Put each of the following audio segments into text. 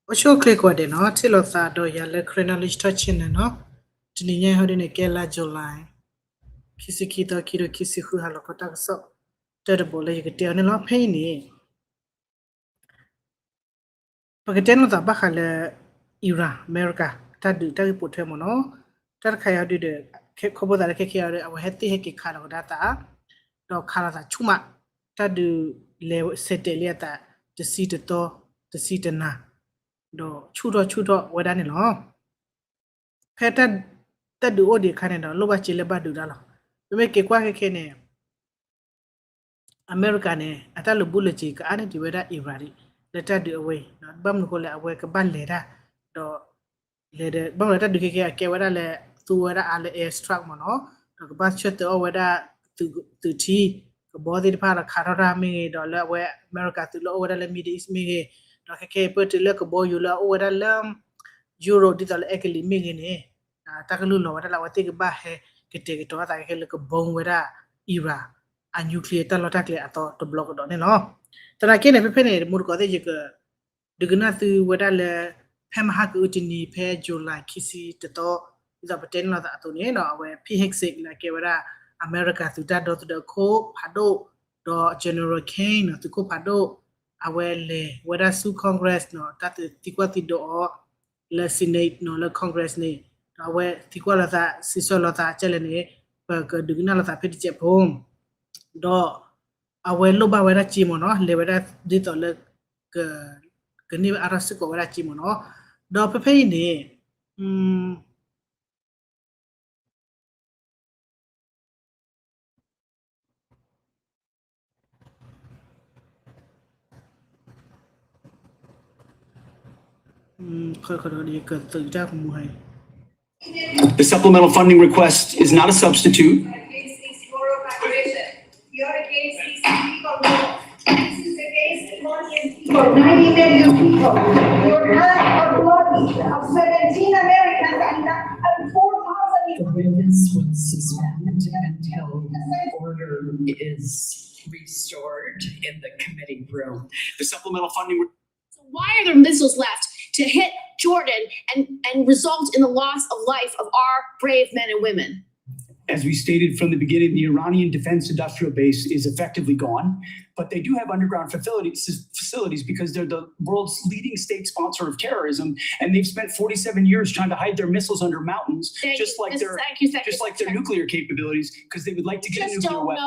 အိၣ်ဆူၣ်အိၣ်ချ့ကိးဂၤဒဲးနီၤ, ထံၣ်လိာ်သးဒီးယၤလၢ Karen Knowledge Talk Channel နီၤ. တနံၤညါအံၤဟီဒ်န့ၣ် ကဲလါ July ခံဆံခံသီ ခံကထိခံဆံဃု ဟါလီၤခီတၢ်ကစီၣ် တၢတဘီလၢယကတဲအီၤန့ၣ်လီၤ. ဖဲအံၤန့ၣ် ပကတဲလိာ်သးဘၣ်ဃးလၢ Iran အမဲရကၤ တၢ်ဒုးတၢ်ဂ့ၢ်ပိာ်ထွဲမ့ၢ်နီၤ. တၢ်တခါအံၤဟီဒ်ဒီး ခီဖျိသးလၢခဲခဲအံၤဒီး အဝဲဟဲသ့ၣ်ဟဲက့ၤခးလီၤကဒါသး ဒီးခးလီၤသးဆူၣ်မး, တၢ်ဒုးလဲၤဆဲးတဲာ်လံအသး တဆံတသီ တဆံတနၤ ဒီးဆူၣ်ထီၣ်ဆူၣ်ထီၣ်ဝဲဒၣ်န့ၣ်လီၤ. ဖဲတၢ်ဒုးအိၣ်ဒံးအခါန့ၣ်ဒီး လိၣ်ဘၣ်စ့လၢဘၣ်ဒုးဒၣ်လီၤ. ပမ့ၢ်က့ၤကွၢ်ခဲခဲန့ၣ် အမဲရကၤန့ၣ် အတၢ်လၢာ်ဘူၣ်လၢာ်စ့ၤကအါန့ၢ်ဒံးဝဲဒၣ် Iran ဒံး လၢတၢ်ဒုးအဝဲအံၤ, ဘၣ်မနုၤအဃိလဲၣ် အဝဲကဘၣ်လဲၤတၢ် ဒီး လဲၤဒီး ဘၣ်မနုၤလၢတၢ်ဒုးခဲခဲအကဲဝဲဒၣ်လၢ သူဝဲဒၣ်အါလၢ air strike မ့ၢ်နီၤ, ဒီးကဘၣ်ဆၢတဲာ်အီၣ်ဝဲဒၣ် သုးထံ ကဘီသ့ၣ်တဖၣ်ဒီးခးထီၣ်တၢ်မ့ၢ်ဂ့ၤ, ဒီးလၢအဝဲအမဲရကၤသုးလၢအိၣ်ဝဲဒၣ်လၢ Middle East မ့ၢ်ဂ့ၤ, ဒီးခဲခဲအံၤပၢၢ်တုၤလၢကဘီယူၤလၢအအိၣ်ဝဲဒၣ်လၢ Europe ဒ်သိးလၢအဲကလံးမ့ၢ်ဂ့ၤန့ၣ် တၢ်ကလုၢ်လီၤဝဲဒၣ်လၢအဝဲသ့ၣ်ကဘၣ်ဟဲကတဲာ်ကတီၤအသးခဲခဲလၢကဘီဝဲဒၣ် Iran အ nuclear တၢ်လီၢ်တၢ်ကျဲအသီတဘျီကဒီးန့ၣ်လီၤ. သနာ်က့န့ၣ် ဖဲဖဲန့ၣ် တမူတကိးသ့ၣ် ယက ဒုးကနၣ်သုဝဲဒၣ်လၢ ဖဲမဟါကအုတနံၤ ဖဲ July ခံဆံတသီ ဒ်သိးပတဲန့ၣ်လီၤသးအသိးန့ၣ်ဒီး အဝဲ Pete Hegseth လၢအကဲဝဲဒၣ် အမဲရကၤသုးတၢ်ဒီသဒၢခိၣ်ဖးဒိၣ် ဒီး General Ken နီၤ သုးခိၣ်ဖးဒိၣ် အဝဲလဲၤဝဲဒၣ်ဆူ Congress နီၤ တၢ်သံကွၢ်သံဒိးအီၤ လၢ Senate နီၤ လၢ Congress န့ၣ် ဒီးအဝဲသံကွၢ်လိာ်သး စံးဆၢလိာ်သးကဲလဲၣ်န့ၣ် ပကဒုးကနၣ်လိာ်သးဖဲတစဲးဖိ ဒီး အဝဲလိၣ်ဘၣ်ဝဲဒၣ်စ့မ့ၢ်နီၤ, လဲၤဝဲဒၣ်ဒ်သိးလၢ က ကန့ၢ်အါထီၣ်စ့ၢ်ကီးဝဲဒၣ်စ့မ့ၢ်နီၤ. ဒီးဖဲဖဲအံၤန့ၣ် The supplemental funding request is not a substitute. Ninety million people. Your blood of seventeen Americans and, and four thousand. The witness will suspend until order is restored in the committee room. The supplemental funding. So why are there missiles left to hit Jordan and, and result in the loss of life of our brave men and women? As we stated from the beginning, the Iranian defense industrial base is effectively gone, but they do have underground facilities, facilities because they're the world's leading state sponsor of terrorism, and they've spent forty-seven years trying to hide their missiles under mountains, just like their, just like their nuclear capabilities, because they would like to get a nuclear weapon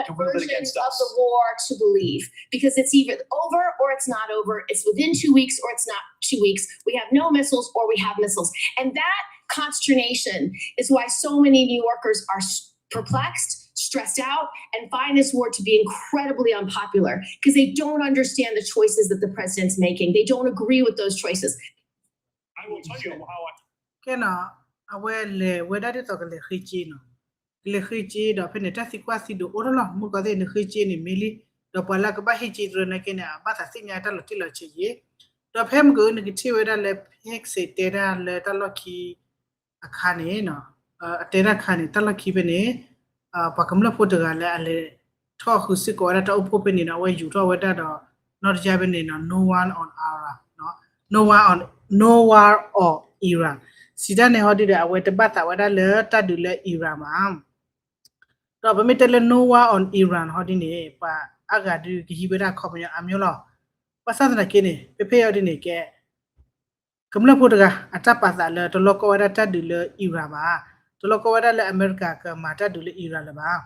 to wield it against us. Just don't know what version of the war to believe, because it's either over or it's not over. It's within two weeks or it's not two weeks. We have no missiles or we have missiles. And that consternation is why so many New Yorkers are s- perplexed, stressed out, and find this war to be incredibly unpopular because they don't understand the choices that the president's making. They don't agree with those choices. I will tell you how I ကဲနီၤ, အဝဲလဲၤဝဲဒၣ်ဒ်သိးကလဲၤဃ့စ့နီၤ, ကလဲၤဃ့စ့ဒီးဖဲန့ၣ် တၢ်သံကွၢ်သံဒိးအိၣ်ထီၣ်လီၤ, မုၢ်ကီၢ်သ့ၣ်န့ၣ်ဃ့စ့န့ၣ်မ့ၢ်လံ, ဒီးပှၤလၢကဘၣ်ဟ့ၣ်စ့တရၢနာ်က့န့ၣ် အဘၣ်သးသ့ၣ်ညါတၢ်လီၤတံၢ်လီၤဆဲးယဲ, ဒီးဖဲမုၢ်ကီၢ်နကထံၣ်ဝဲဒၣ်လၢ ဖဲစ့တဲဒၣ်လၢတၢ်လီၢ်ခံ အခါန့ၣ်, အတဲဒၣ်အခါန့ၣ် တၢ်လီၢ်ခံဖဲန့ၣ် ပှၤကမျၢၢ်ဖိတဂၤလၢအလဲၤထီၣ်ဃုာ်စ့ၢ်ကီးဝဲဒၣ်တၢ်အိၣ်ဖှိၣ်ဖဲန့ၣ်ဒီး အဝဲယူၤထီၣ်ဝဲဒၣ်ဒီး နီၢ်တယၢ်ဖဲန့ၣ်နီၤ no one on Iran, no one on, no war on Iran, စံးတၢ်န့ၣ်ဟီဒ်ဒီး အဝဲတဘၣ်သးဝဲဒၣ်လၢတၢ်ဒုးလၢ Iran ဘၣ်. ဒီးပမ့ၢ်တဲလၢ no war on Iran ဟီဒ်န့ၣ် ပှၤအါဂၤဒုးကဟံးဝဲဒၣ်ခီပညီအါမးလီၤ. ဘၣ်ဆၣ်သနာ်က့န့ၣ် ဖဲဖဲအံၤဒ်န့ၣ်ကဲ ကမျၢၢ်ဖိတဂၤ အတၢ်ပာ်သးလၢတလီၢ်ကီၢ်ဝဲဒၣ်တၢ်ဒုးလၢ Iran ဘၣ်, တလီၢ်ကီၢ်ဝဲဒၣ်လၢအမဲရကၤကမၤတၢ်ဒုးလၢ Iran လၢၤဘၣ်.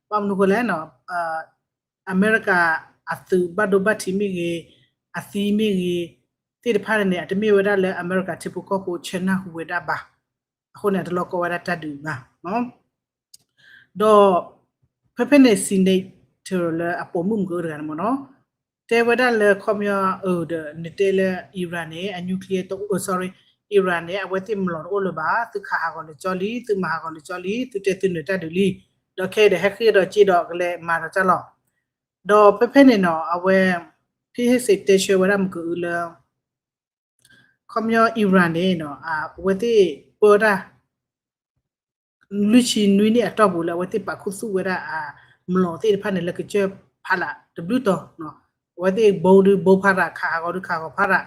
ဘၣ်မနုၤအဃိလဲၣ်, အမဲရကၤအသုးဘၣ်ဒိဘၣ်ထံးမ့ၢ်ဂ့ၤ, အသံမ့ၢ်ဂ့ၤ, သ့ၣ်တဖၣ်န့ၣ် အတမ့ၢ်ဝဲဒၣ်လၢအမဲရကၤထံဖိကီၢ်ဖိဆၢနၢ်ဟူဝဲဒၣ်ဘၣ်. အဃိန့ၣ် အတလီၢ်ကီၢ်ဝဲဒၣ်တၢ်ဒုးဘၣ်. ဒီး ဖဲဖဲန့ၣ် senator လၢအပိာ်မုၣ်မုၢ်ကအိၣ်တဂၤန့ၣ်မ့ၢ်နီၤ, တဲဝဲဒၣ်လၢခီပညီအဒီး နတဲလၢ Iran န့ၣ် အ nuclear တအိၣ်, sorry, Iran န့ၣ် အဝဲသ့ၣ်မျိာ်တအိၣ်လၢၤဘၣ်, သုခးဟးဂီၤလၢာ်ကၠီလံ, သုမၤဟးဂီၤလၢာ်ကၠီလံ, သုတဲသုနၢၤတၢ်ဒုးလံ, ဒီးခဲအံၤဒီးဟဲဃ့ဒီးစ့ဒီးကလဲၤမၤဒီးတၢ်လီၤ. ဒီးဖဲဖဲန့ၣ်နီၤ အဝဲ ဖဲဟ့ၣ်စ့တဲဆၢဝဲဒၣ်မုၢ်ကအုလၢ ခီပညီ Iran န့ၣ် အဝဲသ့ၣ်ပၢတၢ် လွံၢ်ဆံနွံနံၣ်အတီၢ်ပူၤလၢအဝဲသ့ၣ်ပာ်ခူသူၣ်ဝဲဒၣ်အမျိာ်သ့ၣ်တဖၣ်န့ၣ် လၢကစၢၢ်ဖးလၢ်တဘျုးတီၤ, အဝဲသ့ၣ်ဘိဒုးဘိဖးရၣ် ခးဟးဂီၤဒုးခးဂီၤဖးရၣ်,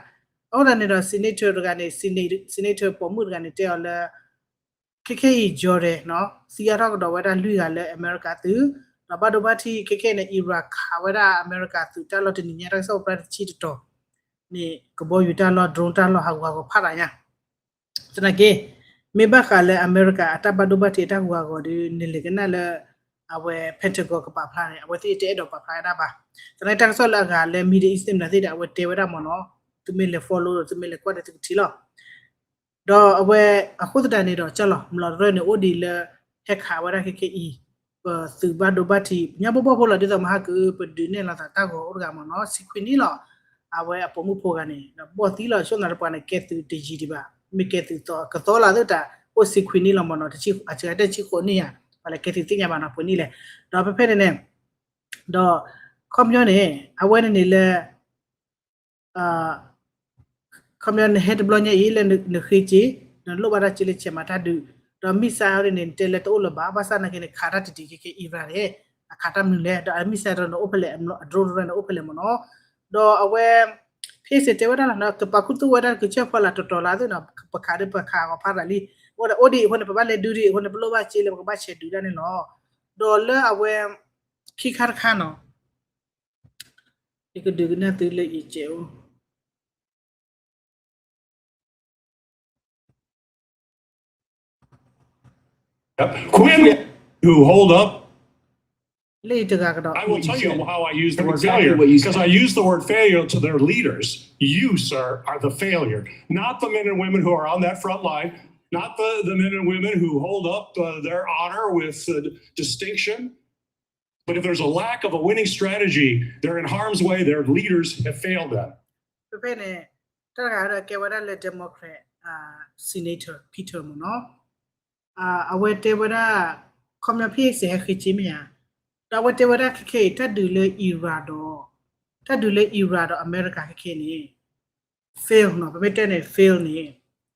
အဃိသတးန့ၣ်ဒီး senator တဂၤန့ၣ် senator ပိာ်မုၣ်တဂၤန့ၣ် တဲအီၤလၢ ခဲခဲအံၤ Jordan နီၤ သံအါထီၣ်ကဒီးဝဲဒၣ်လွံၢ်ဂၤလၢအမဲရကၤသုး, ဒီးဘၣ်ဒိဘၣ်ထံး ခဲခဲအံၤန့ၣ် Iran ခးဝဲဒၣ်အမဲရကၤသုးတၢ်လီၢ်တနံၤညါ တၢ်ကစီၣ်ပရၢတဆံတတီၤန့ၣ် ကဘီယူၤတၢ်လီၢ် drone တၢ်လီၢ်ဟးဂူာ်ဟးဂီၤဖးဒိၣ်ညါ သနာ်က့ မ့ၢ်ဘၣ်ဃးလၢအမဲရကၤအတၢ်ဘၣ်ဒိဘၣ်ထံးအတၢ်ဟးဂူာ်ဟးဂီၤဒီး နလဲၤကနၣ်လၢ အဝဲ Pentagon ကပာ်ဖျါန့ၣ် အဝဲသ့ၣ်တအဲၣ်ဒိးပာ်ဖျါဝဲဒၣ်ဘၣ်. သနာ်က့တၢ်ကစီၣ်လၢအဂၤလၢ Middle East သ့ၣ်မနုၤသ့ၣ်ဒီး အဝဲတဲဝဲဒၣ်မ့ၢ်နီၤ, သုမ့ၢ်လဲၤ follow ဒီးသုမ့ၢ်လဲၤကွၢ်ဒီးသုကထံၣ်လီၤ. ဒီးအဝဲအဃိသတးန့ၣ်ဒီး ကၢ်လီၤ မလီၤရၢၢ်န့ၣ် အိၣ်ဒံးလၢ ဟဲခးဝဲဒၣ်ခဲခဲအံၤ ပသုးဘၣ်ဒိဘၣ်ထံး ညါဘီဘီဖိလီၤ ဒ်သိးမဟါက ပဒုးနဲၣ်လိာ်သးတၢ်ဂီၤအိၣ်တဂၤမ့ၢ်နီၤ ဆံခွံနံၣ်လီၤ. အဝဲအပိာ်မုၣ်ဖိဂၤန့ၣ် ဒီးဘီၣ်သံလီၤ ဆိၣ်နၤတပှၤန့ၣ် ကဲသုးတယံၤဒံးဘၣ် မ့ၢ်ကဲသုးသီကသီလီၤသ့ၣ်တၢ် အိၣ်ဆံခွံနံၣ်လီၤမ့ၢ်နီၤ အစှၤတဲဆံဃိးနံၣ်ယါ ပှၤလဲၤကဲသုးသ့ၣ်ညါဘၣ်နီၤ ပှဲၤနံၣ်လဲၣ်. ဒီးဖဲဖဲန့ၣ်န့ၣ် ဒီး ခီပညီန့ၣ် အဝဲန့ၣ်န့ၣ်လၢ ခီပညီနဟဲတဘျီညါအံၤလၢနဃ့က့ၤ နလိၣ်ဘၣ်တၢ်က့ၤလၢဆဲးမၤတၢ်ဒုး ဒီး missile န့ၣ် နတဲလၢတအိၣ်လၢၤဘၣ် ဘၣ်ဆၣ်နာ်က့န့ၣ် ခးတၢ်တဒံးခဲခဲ Iran န့ၣ် အခးတၢ်မနုၤလဲၣ် ဒီး missile ဒီးနအိၣ်ဖဲလဲၣ် အ drone ဒီးနအိၣ်ဖဲလဲၣ်မ့ၢ်နီၤ. ဒီးအဝဲ ဖ့စ့ၣ်တဲဝဲဒၣ်လီၤ ကပာ်ခူသူၣ်ဝဲဒၣ်ကစၢၢ်ဖီလာ်တီၤတီၤလၢသ့ၣ်နီၤ ပခးဒီးပခးဂီၤဖးသးလံ အဝဲဒၣ်အိၣ်ဒံးအဃိန့ၣ် ပဘၣ်လဲၤဒုးဒံးအဃိန့ၣ် ပလိၣ်ဘၣ်က့ၤလၢပကဘၣ်ဆဲးဒုးဒၣ်န့ၣ်လီၤ. ဒီးလၢအဝဲ ခံခါတခါနီၤ ယကဒုးကနၣ်သုလၢယစဲးအိၣ် Quinn, who hold up, လၢတဂၤကဒီး I will tell you how I use the word failure, because I use the word failure to their leaders. You, sir, are the failure, not the men and women who are on that front line, not the, the men and women who hold up uh, their honor with uh, distinction. But if there's a lack of a winning strategy, they're in harm's way. Their leaders have failed them. ဖဲဖဲန့ၣ် တၢ်တဂၤဒီးကဲဝဲဒၣ်လၢ Democrat Senator Peter မ့ၢ်နီၤ အဝဲတဲဝဲဒၣ် ခီပညီ ဖ့စ့ၣ်ဟဲဃ့က့ၤမ့ၢ်ဧါ ဒီးအဝဲတဲဝဲဒၣ်ခဲခဲအံၤ တၢ်ဒုးလၢ Iran ဒီး တၢ်ဒုးလၢ Iran ဒီးအမဲရကၤခဲခဲန့ၣ် fail နီၤ ပမ့ၢ်တဲန့ၣ် fail န့ၣ်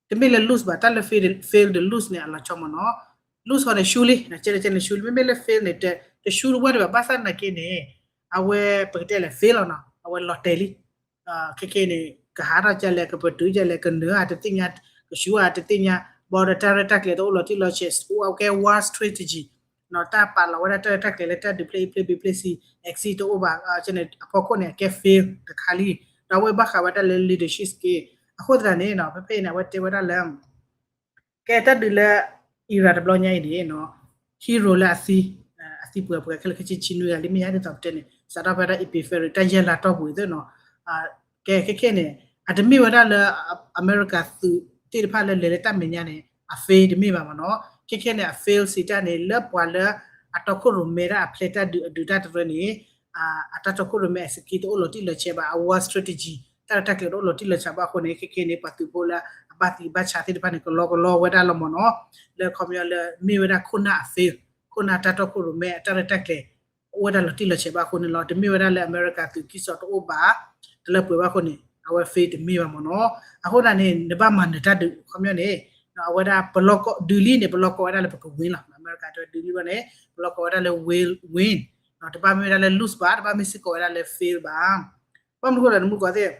တမ့ၢ်လၢ lose ဘၣ် တၢ်လၢ fail ဒီး lose န့ၣ် အလီၤဆီမ့ၢ်နီၤ lose ဟီန့ၣ် ရှုံးလံ ကဲန့ၣ် ကဲန့ၣ် ရှုံးလံ မ့မ့ၢ်လၢ fail န့ၣ် တရှုံးတဝဲဒံးဘၣ် ဘၣ်ဆၣ်နာ်က့န့ၣ် အဝဲပကတဲလဲၣ် fail လီၤနီၤ အဝဲလီၤတဲာ်လံ ခဲခဲန့ၣ် ကဟးထီၣ်ကလဲၣ် ကပတုာ်ကလဲၣ် ကနၢၤအတသ့ၣ်ညါ ကဆူးအတသ့ၣ်ညါ ဘၣ်ဒီးတၢ်ရဲၣ်တၢ်ကျဲၤတအိၣ်လီၤတံၢ်လီၤဆဲး ကဲ war strategy နီၤ တၢ်ပာ်လီၤဝဲဒၣ်တၢ်ရဲၣ်တၢ်ကျဲၤလၢတၢ်ဒုးဖျၢၣ်အံၤဖျၢၣ်ဘံဖျၢၣ်ဆံ axis တအိၣ်ဘၣ် ကဲန့ၣ် အဖီခိၣ်န့ၣ် အကဲ fail တခါလံ ဒီးအဝဲဘၣ်ဃးဝဲဒၣ်လၢ leadership skill အဃိသတးန့ၣ်နီၤ ဖဲဖဲအံၤန့ၣ် အဝဲတဲဝဲဒၣ်လၢ ကဲတၢ်ဒုးလၢ Iran တဘျီညါအံၤန့ၣ်နီၤ hero လၢအသံ အသံပှဲၤပှဲၤခဲလၢာ်ခဲဆ့ဆံနွံဂၤလံမ့ၢ်ဧါ ဒ်သိးပတဲန့ၣ် စးထီၣ်ဖဲဒၣ် April February တၢ်ယဲၢ်လါတီၢ်ပူၤအံၤသ့ၣ်နီၤ ကဲခဲခဲန့ၣ် အတမ့ၢ်ဝဲဒၣ်လၢ အမဲရကၤသုးသ့ၣ်တဖၣ်လၢလဲၤလၢတၢ်မဲာ်ညါန့ၣ် အ fail တမ့ၢ်ဘၣ်မ့ၢ်နီၤ ခဲခဲန့ၣ် အ fail စံးတၢ်န့ၣ် လၢပှၤလၢအတီခိၣ်ရိၣ်မဲဒၣ်အဖျဲးတၢ်ဒုးအဒုးတၢ်တရၢန့ၣ် အတၢ်တီခိၣ်ရိၣ်မဲအ skill တအိၣ်လီၤတံၢ်လီၤဆဲးဘၣ် အ war strategy တၢ်ရဲၣ်တၢ်ကျဲၤတအိၣ်လီၤတံၢ်လီၤဆဲးဘၣ်အဃိန့ၣ် ခဲခဲန့ၣ် ပှၤသုးဖိလၢအဘၣ်သံဘၣ်ဆးသ့ၣ်တဖၣ်န့ၣ် ကလီကလီဝဲဒၣ်လီၤမ့ၢ်နီၤ လၢခီပညီလၢမ့ၢ်ဝဲဒၣ်ခိၣ်နၢ်အ fail ခိၣ်နၢ်တၢ်တီခိၣ်ရိၣ်မဲအတၢ်ရဲၣ်တၢ်ကျဲၤ အိၣ်ဝဲဒၣ်လီၤတံၢ်လီၤဆဲးဘၣ်အဃိန့ၣ်လီၤ တမ့ၢ်ဝဲဒၣ်လၢအမဲရကၤသုးကံၢ်စီၣ်တအိၣ်ဘၣ် တလၢပှဲၤဘၣ်အဃိန့ၣ် အဝဲ fail တမ့ၢ်ဘၣ်မ့ၢ်နီၤ အဃိသတးန့ၣ် နဘၣ်မၤနၢၤတၢ်ဒုး ခီပညီန့ၣ် အဝဲဒၣ်ပလီၢ်ကီၢ်ဒုးလံန့ၣ် ပလီၢ်ကီၢ်ဝဲဒၣ်လၢပက win လီၤ အမဲရကၤတဲဝဲဒုးလံဘၣ်န့ၣ် ပလီၢ်ကီၢ်ဝဲဒၣ်လၢ win win တဘၣ်မ့ၢ်ဝဲဒၣ်လၢ lose ဘၣ် တဘၣ်မ့ၢ်စ့ၢ်ကီးဝဲဒၣ်လၢ fail ဘၣ် ဘၣ်မနုၤအဃိလဲၣ် နမူကီၢ်သ့ၣ်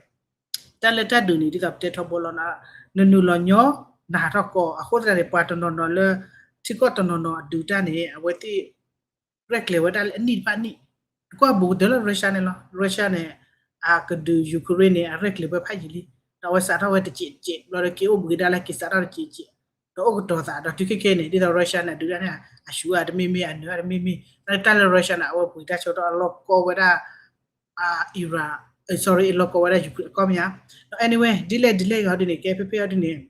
တၢ်လၢတၢ်ဒုးန့ၣ် ဒ်သိးပတဲထီဘိလီၤ နနုာ်လီၤညီ နဟးထီၣ်ကီး အဃိသတးန့ၣ် ပှၤတနီၤနီၤလၢ ထံကီၢ်တနီၤနီၤအဒုးတၢ်န့ၣ် အဝဲသ့ၣ် ရဲၣ်ကျဲၤဝဲဒၣ်လၢအနံၣ်တဖၣ်နံၣ် နကွၢ်ဘူးကတၢၢ်လၢ Russia န့ၣ်လီၤ Russia န့ၣ် အကဒုး Ukraine န့ၣ် အရဲၣ်ကျဲၤဝဲဖးယံာ်လံ ဒီးအဝဲစးထီၣ်ဝဲတစဲးတစဲး ဘျီဒီးက့ၤအိၣ်ဘှံးကဒါလၢက့ၤစးထီၣ်တစဲးတစဲး ဒီးအိၣ်ကတီၤသး ဒီးတုၤခဲခဲန့ၣ် ဒ်သိး Russia န့ၣ် အဒုးတၢ်န့ၣ် အဆူၣ်အတမ့ၢ်မ့ၢ် အနၢၤအတမ့ၢ်မ့ၢ် တၢ်လၢ Russia န့ၣ် အဝဲပှ့ၤတၢ်ဆၢကတီၢ်အလီၢ်ကီဝဲဒၣ် Iran sorry အလီၢ်ကီဝဲဒၣ် Ukraine ကီၢ်မ့ၢ်ဧါ ဒီး anyway ဒ်လဲၣ်ဒ်လဲၣ်ဂ့ၤဟီဒ်န့ၣ် ကဲဖဲဖဲဟီဒ်န့ၣ်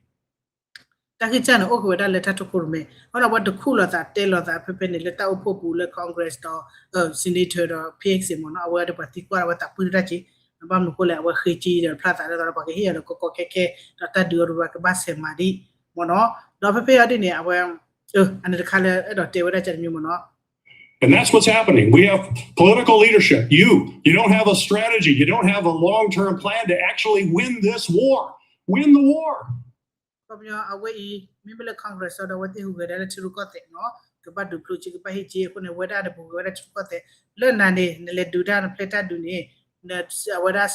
တၢ်ဂ့ၢ်စၢ်န့ၣ် အိၣ်က့ၤဝဲဒၣ်လၢတၢ်တီခိၣ်ရိၣ်မဲ အဃိဒီးအဝဲတခူၣ်လိာ်သးတဲလိာ်သးဖဲဖဲန့ၣ် လၢတၢ်အိၣ်ဖှိၣ်ပူၤလၢ Congress ဒီး Senator ဒီး ဖ့စ့ၣ်မ့ၢ်နီၤ အဝဲဒီးပှၤသံကွၢ်ဒီးအဝဲသးပှၢ်တၢ်က့ၤ ဘၣ်မနုၤအဃိလဲၣ် အဝဲဃ့က့ၤဒီးဖျါသးလၢသီဒီးပှၤကဟ့ၣ်အီၤဒီးကီကီခဲခဲ ဒီးတၢ်ဒုးအီၤဒီးပှၤကဘၣ်ဆဲးမၤဒံးမ့ၢ်နီၤ ဒီးဖဲဖဲအီဒ်န့ၣ် အဝဲ အန့ၣ်တခါလၢအဲၣ်ဒိးတဲဝဲဒၣ်ကန့ၣ်မ့ၢ်နီၤ And that's what's happening. We have political leadership. You, you don't have a strategy. You don't have a long-term plan to actually win this war. Win the war. ခီပညီအဝဲအံၤ မ့မ့ၢ်လၢ Congress ဒီးအဝဲသ့ၣ်ဟူးဂဲၤဒၣ်လၢထံရူၢ်ကီၢ်သဲးနီၤ ကဘၣ်ဒုးဖျိက့ၤ ကဘၣ်ဟ့ၣ်က့ၤအဃိန့ၣ် ဝဲဒၣ်န့ၣ် ပူၤဂဲၤဝဲဒၣ်ထံရူၢ်ကီၢ်သဲး လၢနၤန့ၣ် နလဲၤဒုးတၢ်နဖျဲးတၢ်ဒုးန့ၣ် အဝဲဒၣ်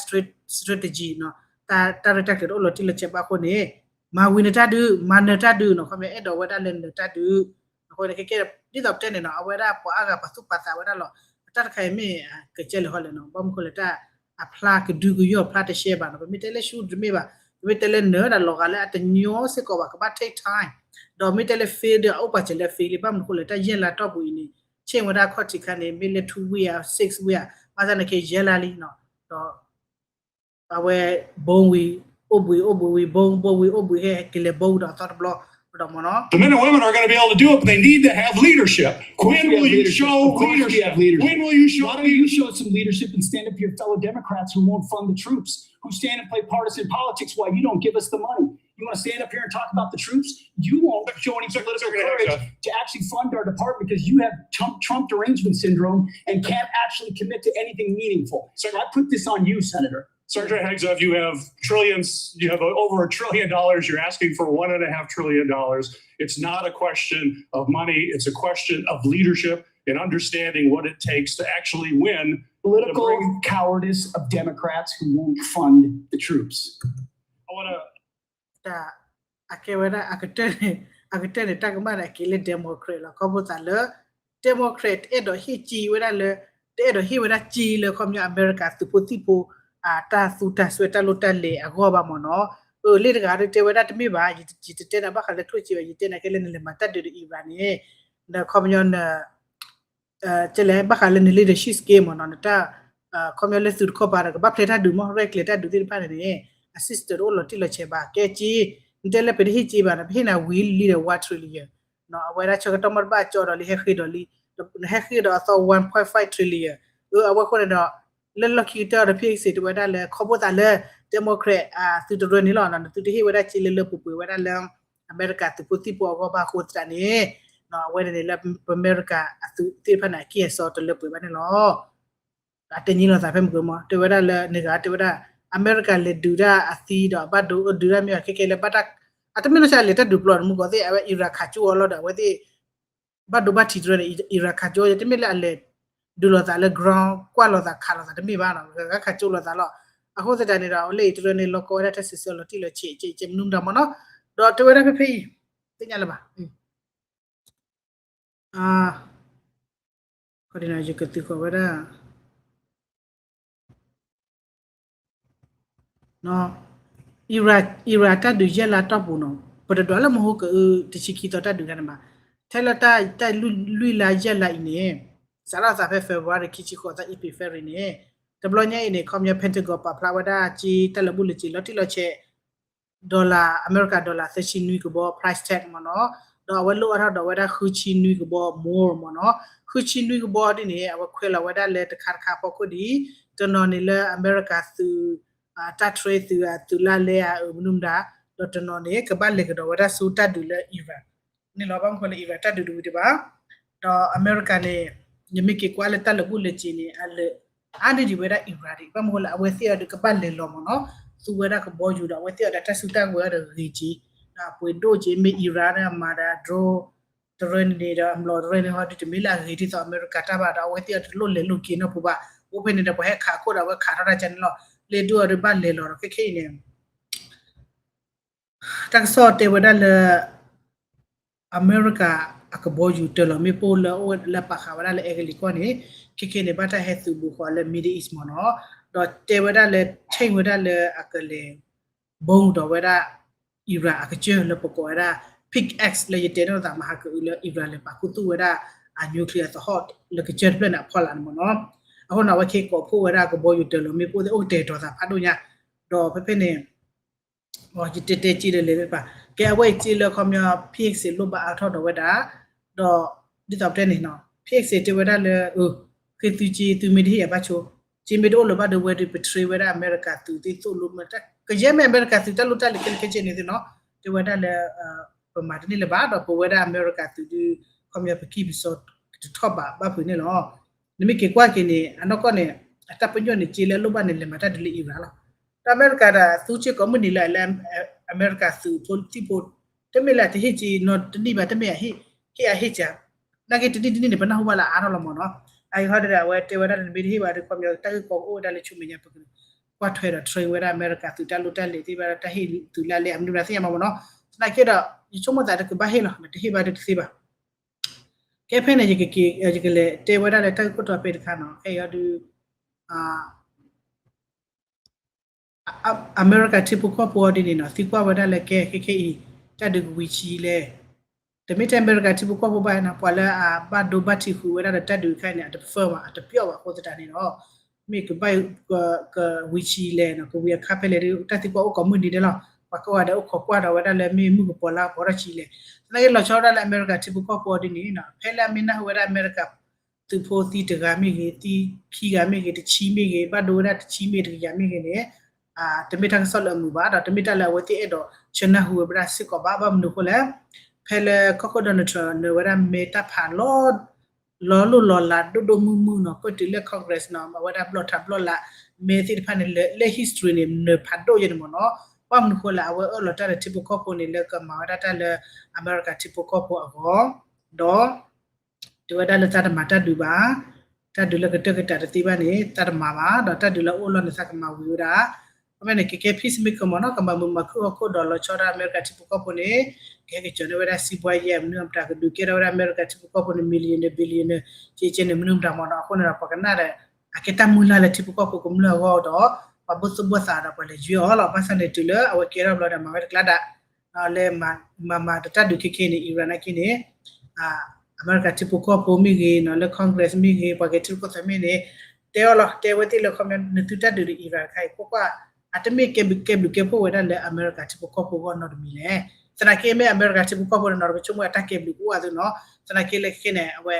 strategy နီၤ တၢ်ရဲၣ်တၢ်ကျဲၤတအိၣ်လီၤတံၢ်လီၤဆဲးဘၣ်အဃိန့ၣ် မၤဝံၤနတၢ်ဒုး မၤနၢၤတၢ်ဒုးနီၤ ခီပညီအဲၣ်ဒိးဝဲဒၣ်လၢနၢၤတၢ်ဒုး အဃိန့ၣ် ခဲကဲ ဒ်သိးပတဲန့ၣ်နီၤ အဝဲဒၣ်ပှၤအါဂၤပှၤသူၣ်ပာ်သးဝဲဒၣ်လီၤ အတၢ်တခါအံၤမ့ၢ် ကကဲလဲၣ်ဟီလဲၣ်နီၤ ဘၣ်မနုၤဃိလဲၣ်တၢ် အဖျါကဒုကယီၢ်ဖျါတရှဲဘၣ်နီၤ ပမ့ၢ်တဲလၢ ရှူ တမ့ၢ်ဘၣ် ပမ့ၢ်တဲလၢနၢၤဒၣ်လီၤဂာ်လၢအတညီစ့ၢ်ကီးဘၣ် ကဘၣ် take time ဒီးမ့ၢ်တဲလၢ fail ဒီးအအိၣ်ပာ်စၢၤလၢ fail လံ ဘၣ်မနုၤဃိလဲၣ် တၢ်ယဲၢ်လါတီၢ်ပူၤအံၤန့ၣ် ဆ့ၣ်ဝဲဒၣ်ခီၣ်ထံးခါန့ၣ် မ့ၢ်လၢ two week ဧါ six week ဧါ ဘၣ်ဆၣ်န့ၣ်ခဲယဲၢ်လါလံနီၤ ဒီး အဝဲ ဘိဝံၤ အိၣ်ဘှံး အိၣ်ဘှံးဝံၤ ဘိ ဘိဝံၤ အိၣ်ဘှံးဟဲက့ၤလဲၤဘိဝံၤဒီးအသီတဘျီ ကဒီးမ့ၢ်နီၤ The men and women are going to be able to do it, but they need to have leadership. When will you show leadership? When will you show leadership? Why don't you show some leadership and stand up to your fellow Democrats who won't fund the troops, who stand and play partisan politics while you don't give us the money? You want to stand up here and talk about the troops? You won't show any political courage to actually fund our department because you have Trump, Trump derangement syndrome and can't actually commit to anything meaningful. So I put this on you, Senator. Secretary Hegseth, you have trillions, you have over a trillion dollars. You're asking for one and a half trillion dollars. It's not a question of money. It's a question of leadership and understanding what it takes to actually win. Political cowardice of Democrats who won't fund the troops. I want to တၢ် အကဲဝဲဒၣ် အကတၢၢ်န့ၣ် အကတၢၢ်န့ၣ် တၢ်ကမၣ်န့ၣ် အက့ၤလၢ Democrat လီၤ. ခီဖျိသးလၢ Democrat တအဲၣ်ဒိးဟ့ၣ်ကၠံဝဲဒၣ်လၢ တအဲၣ်ဒိးဟ့ၣ်ဝဲဒၣ်ကၠံလၢခီပညီ အမဲရကၤသုးဖိသံၣ်ဖိ တၢ်သူတၢ်စွဲတၢ်လိၣ်တၢ်လဲၤအဂီၢ်ဘၣ်မ့ၢ်နီၤ. အၢ လ့ၣ်တဂၤဒီးတဲဝဲဒၣ်တမ့ၢ်ဘၣ် ယတတဲနၤဘၣ်ဃးလၢကျိၣ်စ့ဘၣ် ယတဲနၤကဲလၢနလဲၤမၤတၢ်ဒုးဒီး Iran န့ၣ် နခီပညီန ကဲလဲၣ်ဘၣ်ဃးလၢန leadership skill မ့ၢ်နီၤ နတၢ် ခီပညီလၢသုးတခီပၤဒီး ကဘၣ်ဖျဲးတၢ်ဒုးမ့ၢ် ရဲၣ်ကျဲၤတၢ်ဒုးသ့ၣ်တဖၣ်န့ၣ်န့ၣ် အ system တအိၣ်လီၤတံၢ်လီၤဆဲးဘၣ် ကဲကၠံ နတဲလၢပတဟ့ၣ်ကၠံဘၣ်နီၤ ပဟ့ၣ်နၤဝံၤလံဒီး one trillion အဝဲဒၣ်ဆၢကတီၢ်မ့ၢ်တဘၣ်ကၠီဒီးလံ ဟဲဃ့ဒီးလံ နဟဲဃ့ဒီးအသီ one point five trillion အၢ အဝဲဃိန့ၣ်ဒီး လၢလီၢ်ခံကတၢၢ်ဒီး ဖံးစ့ၣ်တဲဝဲဒၣ်လၢ ခီဖျိသးလၢ Democrat သုးတရၢန့ၣ်လီၤ နသုတဟ့ၣ်ဝဲဒၣ်ကၠံလၢလၢပှဲၤပှဲၤဝဲဒၣ်လၢ အမဲရကၤသုးဖိသံၣ်ဖိအဂီၢ်ဘၣ်အဃိသတးန့ၣ် အဝဲန့ၣ်န့ၣ်လၢပမဲရကၤအသုးသ့ၣ်တဖၣ်န့ၣ် အကံၢ်အစီတလၢပှဲၤဘၣ်န့ၣ်လီၤ. အတနံၤလိာ်သးဖဲမုၢ်ကမီၤ တဲဝဲဒၣ်လၢန့ၣ်ဂၤ တဲဝဲဒၣ် အမဲရကၤလဲၤဒုးဒၣ်အသံဒီးအဘၣ်ဒိဒုးဒၣ်မ့ၢ်အခဲခဲလၢဘၣ်တၢ် အတမ့ၢ်လီၤစၢ်လဲၤတၢ်ဒုးပျီတမူကီၢ်သ့ၣ် အဝဲ Iran ခးကၠိအီၤလီၤဒီး အဝဲသ့ၣ် ဘၣ်ဒိဘၣ်ထံးတရၢန့ၣ် Iran ခးကၠိအီၤ တမ့ၢ်လၢအလဲၤဒုးလိာ်သးလၢ ground ကွၢ်လိာ်သးခးလိာ်သးတမ့ၢ်ဘၣ်နီၤ ဂၤခးကၠိလိာ်သးလီၤ. အဃိသတးန့ၣ်ဒီး အဝဲလၢအံၤတရၢန့ၣ် လီၤကီဝဲဒၣ်တၢ်စံးဆၢလီၤတံၢ်လီၤဆဲး ကဲမနုၤမတၤမ့ၢ်နီၤ ဒီးတဲဝဲဒၣ်ဖဲဖဲအံၤ သ့ၣ်ညါလၢၤဘၣ် ယကသုးဃီၤဝဲဒၣ် Iran တၢ်ဒုးယဲၢ်လါတီၢ်ပူၤနီၤ ပတဒွးလၢမဟိကအု တဆံခံသီတၢ်ဒုးခါန့ၣ်ဘၣ် ထဲလၢတၢ်လွံၢ်လါယဲၢ်လါအံၤန့ၣ် စးထီၣ်သးဖဲ February ခံဆံဃိးသီ April February န့ၣ် တဘျီညါအံၤန့ၣ် ခီပညီ Pentagon ပာ်ဖျါဝဲဒၣ်ကၠံတၢ်လၢာ်ဘူၣ်လၢာ်စ့ၤလီၤတံၢ်လီၤဆဲး dollar အမဲရကၤ dollar သၢဆံနွံကဘီ price tag မ့ၢ်နီၤ ဒီးအဝဲလိၣ်အါထီၣ်ဒီးဝဲဒၣ်ဃုဆံနွံကဘီ more မ့ၢ်နီၤ ဃုဆံနွံကဘီဒ်န့ၣ် အဝဲခွဲးလီၤဝဲဒၣ်လၢတခါတခါအဖီခိၣ်ဒ်အံၤ တနီၤန့ၣ်လၢအမဲရကၤသုး တၢ် trade သုး သုးလါလဲအမနုၤမတၤ ဒီးတနီၤန့ၣ် ကဘၣ်လဲၤကဒီးဝဲဒၣ်ဆူတၢ်ဒုးလၢ Iran န့ၣ်လီၤ ဘၣ်မနုၤဃိလၢ Iran တၢ်ဒုးတဝံၤဒံးဘၣ် ဒီးအမဲရကၤန့ၣ် ယမ့ၢ်က့ၤကွၢ်လၢတၢ်လၢာ်ဘူၣ်လၢာ်စ့ၤန့ၣ် အလၢာ်အါန့ၢ်ဒံးဝဲဒၣ် Iran ဒံး ဘၣ်မနုၤဃိလၢအဝဲသ့ၣ်အီၤဒီးကဘၣ်လဲၤလီၤမ့ၢ်နီၤ သူဝဲဒၣ်ကဘီယူၤဒီး အဝဲသ့ၣ်အီၤဒီးတၢ်စုတၢ်ဝဲၤအီၤဒီးဂ့ၤက့ၤ ဒီးအပှ့ၤဒိၣ်က့ၤ မ့ၢ် Iran န့ၣ် အမၤဒီး drone တရၢန့ၣ်ဒီး အမျိာ်တရၢန့ၣ်ဟီဒုး တမ့ၢ်လၢအဂ့ၤဒ်သိးအမဲရကၤတၢ်ဘၣ်ဒီး အဝဲသ့ၣ်အီၤတလိၣ်လဲၤလိာ်က့ၤနီတပူၤဘၣ် အိၣ်ဖဲန့ၣ်ဒီး ပှၤဟဲခးခိၣ်ဒီး အဝဲခးထီၣ်တၢ်ကန့ၣ်လီၤ လဲၤဒုးအီၤဒီးဘၣ်လဲၤလီၤဒီး ခဲခဲအံၤန့ၣ် တၢ်ကစီၣ်တဲဝဲဒၣ်လၢ အမဲရကၤအကဘီယူၤတၢၤလီၤမ့ၣ်ပိၢ်လၢအိၣ်ဝဲလၢပာ်ဃာ်ဝဲဒၣ်လၢအဲကလံးကီၢ်န့ၣ် ခဲခဲန့ၣ် ဘၣ်တၢ်ဟဲသုးဘူးဃီၤလၢ Middle East မ့ၢ်နီၤ ဒီးတဲဝဲဒၣ်လၢ ထံၣ်ဝဲဒၣ်လၢအကလဲၤ ဘီယူၤဒီးဝဲဒၣ် Iran အကစၢၢ်လၢပကိးဝဲဒၣ် Pink X လၢယတဲန့ၣ်သးမဟါကအုလၢ Iran လဲၤပာ်ခူသူၣ်ဝဲဒၣ်အ nuclear သဟီၣ်လၢကစၢၢ်တဖျၢၣ်န့ၣ် အဖီလာ်န့ၣ်မ့ၢ်နီၤ အဃိန့ၣ် အဝဲခဲကိးဖှိၣ်ဝဲဒၣ်ကဘီယူၤတၢၤလီၤမ့ၣ်ပိၢ်သ့ၣ်အိၣ်ကတဲာ်ကတီၤသးဖးဒိၣ်ညါ ဒီးဖဲဖဲန့ၣ် ယတဲတဲက့ၤဒီးလဲၤမ့ၢ်ပာ် ကဲအဝဲအံၤက့လၢခီပညီ Pink X လိၣ်ဘၣ်အါထီၣ်ဒီးဝဲဒၣ် ဒီးဒ်သိးပတဲန့ၣ်နီၤ Pink X တဲဝဲဒၣ်လၢ ဃ့သုက့ သုမ့ၢ်တဟ့ၣ်ယၤဘၣ်ဆိ က့မ့ၢ်တအိၣ်လၢၤဘၣ်ဒီးဝဲဒုး ပ train ဝဲဒၣ်အမဲရကၤသုးသ့ၣ်သိၣ်လိမ့ၢ် ကယဲၢ်မ့ၢ်အမဲရကၤသုးတၢ်လိၣ်တၢ်လဲၤခဲလၢာ်ခဲဆ့န့ၣ်သ့ၣ်နီၤ တဲဝဲဒၣ်လၢ ပမၤတန့ၢ်လၢၤဘၣ်ဒီးပဝဲဒၣ်အမဲရကၤသုးဒုး ခီပညီပကံၢ်ပစီတထီၣ်ဘးဘၣ်ဖုးန့ၣ်လီၤ နမ့ၢ်က့ၤကွၢ်က့ၤန့ၣ် အနီၢ်ကီၢ်န့ၣ် အတၢ်ပညိၣ်န့ၣ် က့လၢအလိၣ်ဘၣ်န့ၣ် လဲၤမၤတၢ်ဒ်လၢ Iran လီၤ ဒီးအမဲရကၤဒီးသူက့ကိးမုၢ်နံၤလၢ အမဲရကၤသုးဖိသံၣ်ဖိ တမ့ၢ်လၢတဟ့ၣ်က့နီတနံၣ်ဘၣ် တမ့ၢ်အဟ့ၣ်အဟ့ၣ်က နာ်က့တနံၣ်တနံၣ်န့ၣ် ပနၢ်ဟူဘၣ်လၢအါထီၣ်လီၤမ့ၢ်နီၤ အအံၤဟီဒီး အဝဲတဲဝဲဒၣ်လၢနမ့ၢ်တဟ့ၣ်ဘၣ်ဒီး ခီပညီတၢ်ဂ့ၢ်ကီကအိၣ်ဝဲဒၣ်လၢဆူမဲာ်ညါပက ကွၢ်ထွဲဒီး train ဝဲဒၣ်အမဲရကၤသုးတၢ်လိၣ်တၢ်လဲၤသ့ၣ်တဖၣ်ဒီး တၢ်ဟ့ၣ်သုးလၢအလဲၤအမနုၤဘၣ်သ့ၣ်ညါမးမ့ၢ်နီၤ. သနာ်က့ဒီး ယဆိကမိၣ်သးတကဘၣ်ဟ့ၣ်လီၤ နတဟ့ၣ်ဘၣ်ဒီးတသ့ဘၣ်. ကဲဖဲန့ၣ် ယကလဲၤတဲဝဲဒၣ်လၢတၢ်ဂ့ၢ်ခိၣ်တီဖဲတခါနီၤ, ခဲအံၤအီၤဒုး အမဲရကၤထံဖိကီၢ်ဖိအီၤဒ်န့ၣ်နီၤ သံကွၢ်ဝဲဒၣ်လၢကဲ ခဲခဲအံၤ တၢ်ဒုးကဝံၤဆံးလဲၣ်. တမ့ၢ်ထဲအမဲရကၤထံဖိကီၢ်ဖိဘၣ်နီၤ, ပှၤလၢအဘၣ်ဒိဘၣ်ထံးဃုာ်ဝဲဒၣ်ဒီးတၢ်ဒုးတခါအံၤန့ၣ် အတ prefer ဘၣ် အတပျီၣ်ဘၣ်အဃိသတးန့ၣ်ဒီး မ့ၢ်ကဘၣ် ကဝံၤဆံးလဲၣ်နီၤ, ကဝံၤအခါဖဲလဲၣ်ဒီး တၢ်သံကွၢ်အိၣ်ကိးမုၢ်နံၤဒဲးလီၤ. ပှၤကိးဂၤဒဲးအိၣ်ခိးကွၢ်ဒီးဝဲဒၣ်လၢမ့ၢ်မုၢ်ကပီၤလါကပီၤထီၣ်ဆံးလဲၣ်. သနာ်က့လီၤဆီဒၣ်လၢအမဲရကၤထံဖိကီၢ်ဖိအီၤဒ်န့ၣ်နီၤ, ဖဲလၢအမ့ၢ်နၢ်ဟူဝဲဒၣ်အမဲရကၤ သုးဖိသံတဂၤမ့ၢ်ဂ့ၤ, သံခံဂၤမ့ၢ်ဂ့ၤ, တဆံမ့ၢ်ဂ့ၤ, ဘၣ်ဒိဝဲဒၣ်တဆံမ့ၢ်တကယၤမ့ၢ်ဂ့ၤန့ၣ် တမ့ၢ်တၢ်ကစီၣ်လၢအမုာ်ဘၣ်, ဒီးတမ့ၢ်တၢ်လၢအဝဲသ့ၣ်အဲၣ်ဒိးဆၢနၢ်ဟူဝဲဒၣ်စ့ၢ်ကီးဘၣ်. ဘၣ်မနုၤအဃိလဲၣ်, ဖဲလၢကီၢ်ခိၣ် Donald Trump နၢၤဝဲဒၣ်မဲတၢ်ဖးလီၤ လီၤလိၢ်လီၤလးဒိၣ်ဒိၣ်မုၢ်မုၢ်နီၤ, ပၢၢ်တုၤလၢ Congress နီၤ, အဝဲဒၣ်ဘျီၣ်ထးဘျီၣ်လး မဲသ့ၣ်တဖၣ်န့ၣ် လၢ history န့ၣ် နၢၤဖးဒိၣ်ယဲန့ၣ်မ့ၢ်နီၤ. ဘၣ်မနုၤအဃိလဲၣ်, အဝဲအၢၣ်လီၤတၢ်လၢထံဖိကီၢ်ဖိန့ၣ် လၢကမၤဝဲဒၣ်တၢ်လၢအမဲရကၤထံဖိကီၢ်ဖိအဂီၢ်, ဒီး တဲဝဲဒၣ်လၢသးတမၤတၢ်ဒုးဘၣ်, တၢ်ဒုးလၢကတၢၢ်ကတၢၢ်တသ့ဘၣ်န့ၣ် သးတမၤဘၣ်, ဒီးတၢ်ဒုးလၢအအိၣ်လီၢ်န့ၣ် သးကမၤဝံၤဝဲဒၣ်. အမ့ၢ်န့ၣ် ကကဲ peacemaker မ့ၢ်နီၤ, ကမၤမုာ်မၤခုၣ်ဟီၣ်ခိၣ်ဒီးလီၤဆီဒၣ်အမဲရကၤထံဖိကီၢ်ဖိန့ၣ် ကဟဲက့ၤကၠီၤန့ၢ်ဝဲဒၣ်စံးဘှါယဲၢ်မနုၤအမတၤ ကဒုးကဲထီၣ်ဝဲဒၣ်အမဲရကၤထံဖိကီၢ်ဖိန့ၣ် millionaire billionaire ကဲကဲန့ၣ်မနုၤမတၤမ့ၢ်နီၤ. အဃိန့ၣ်ဒီး ပှၤကနၣ်ဒီး အကဲတၢ်မုၢ်လၢ်လၢထံဖိကီၢ်ဖိကမျၢၢ်အဂီၢ်ဒီး ပှၤဘၣ်သူၣ်ဘၣ်သးဒီးပှၤလဲၤယွဲအီၤလီၤ. ဘၣ်ဆၣ်န့ၣ်တုၤလၢအဝဲကဲထီၣ်ဘျီဒီး မၤဝဲတကျါဒၣ် လၢမၤမၤတၢ်ဒုးခဲခဲန့ၣ် Iran နာ်က့န့ၣ် အမဲရကၤထံဖိကီၢ်ဖိမ့ၢ်ဂ့ၤနီၤ, လၢ Congress မ့ၢ်ဂ့ၤ, ပှၤကဲထံရူၢ်ကီၢ်သဲးမ့ၢ်န့ၣ် တဲအီၤလီၤ, တဲဝဲသ့ၣ်လၢ ခီပညီ နသုတၢ်ဒုးဒီး Iran တခါအံၤ ကွၢ်ကွၢ် အတမ့ၢ်ကဲဘျုးကဲဖှိၣ်ဝဲဒၣ်လၢအမဲရကၤထံဖိကီၢ်ဖိအဂီၢ်နီတမံၤလဲၣ်. သနာ်က့မ့ၢ်အမဲရကၤထံဖိကီၢ်ဖိန့ၣ်နီၤ ပဆိကမိၣ်အတၢ်ကဲဘျုးကအိၣ်အသိးနီၤ. သနာ်က့လၢခဲခဲန့ၣ် အဝဲ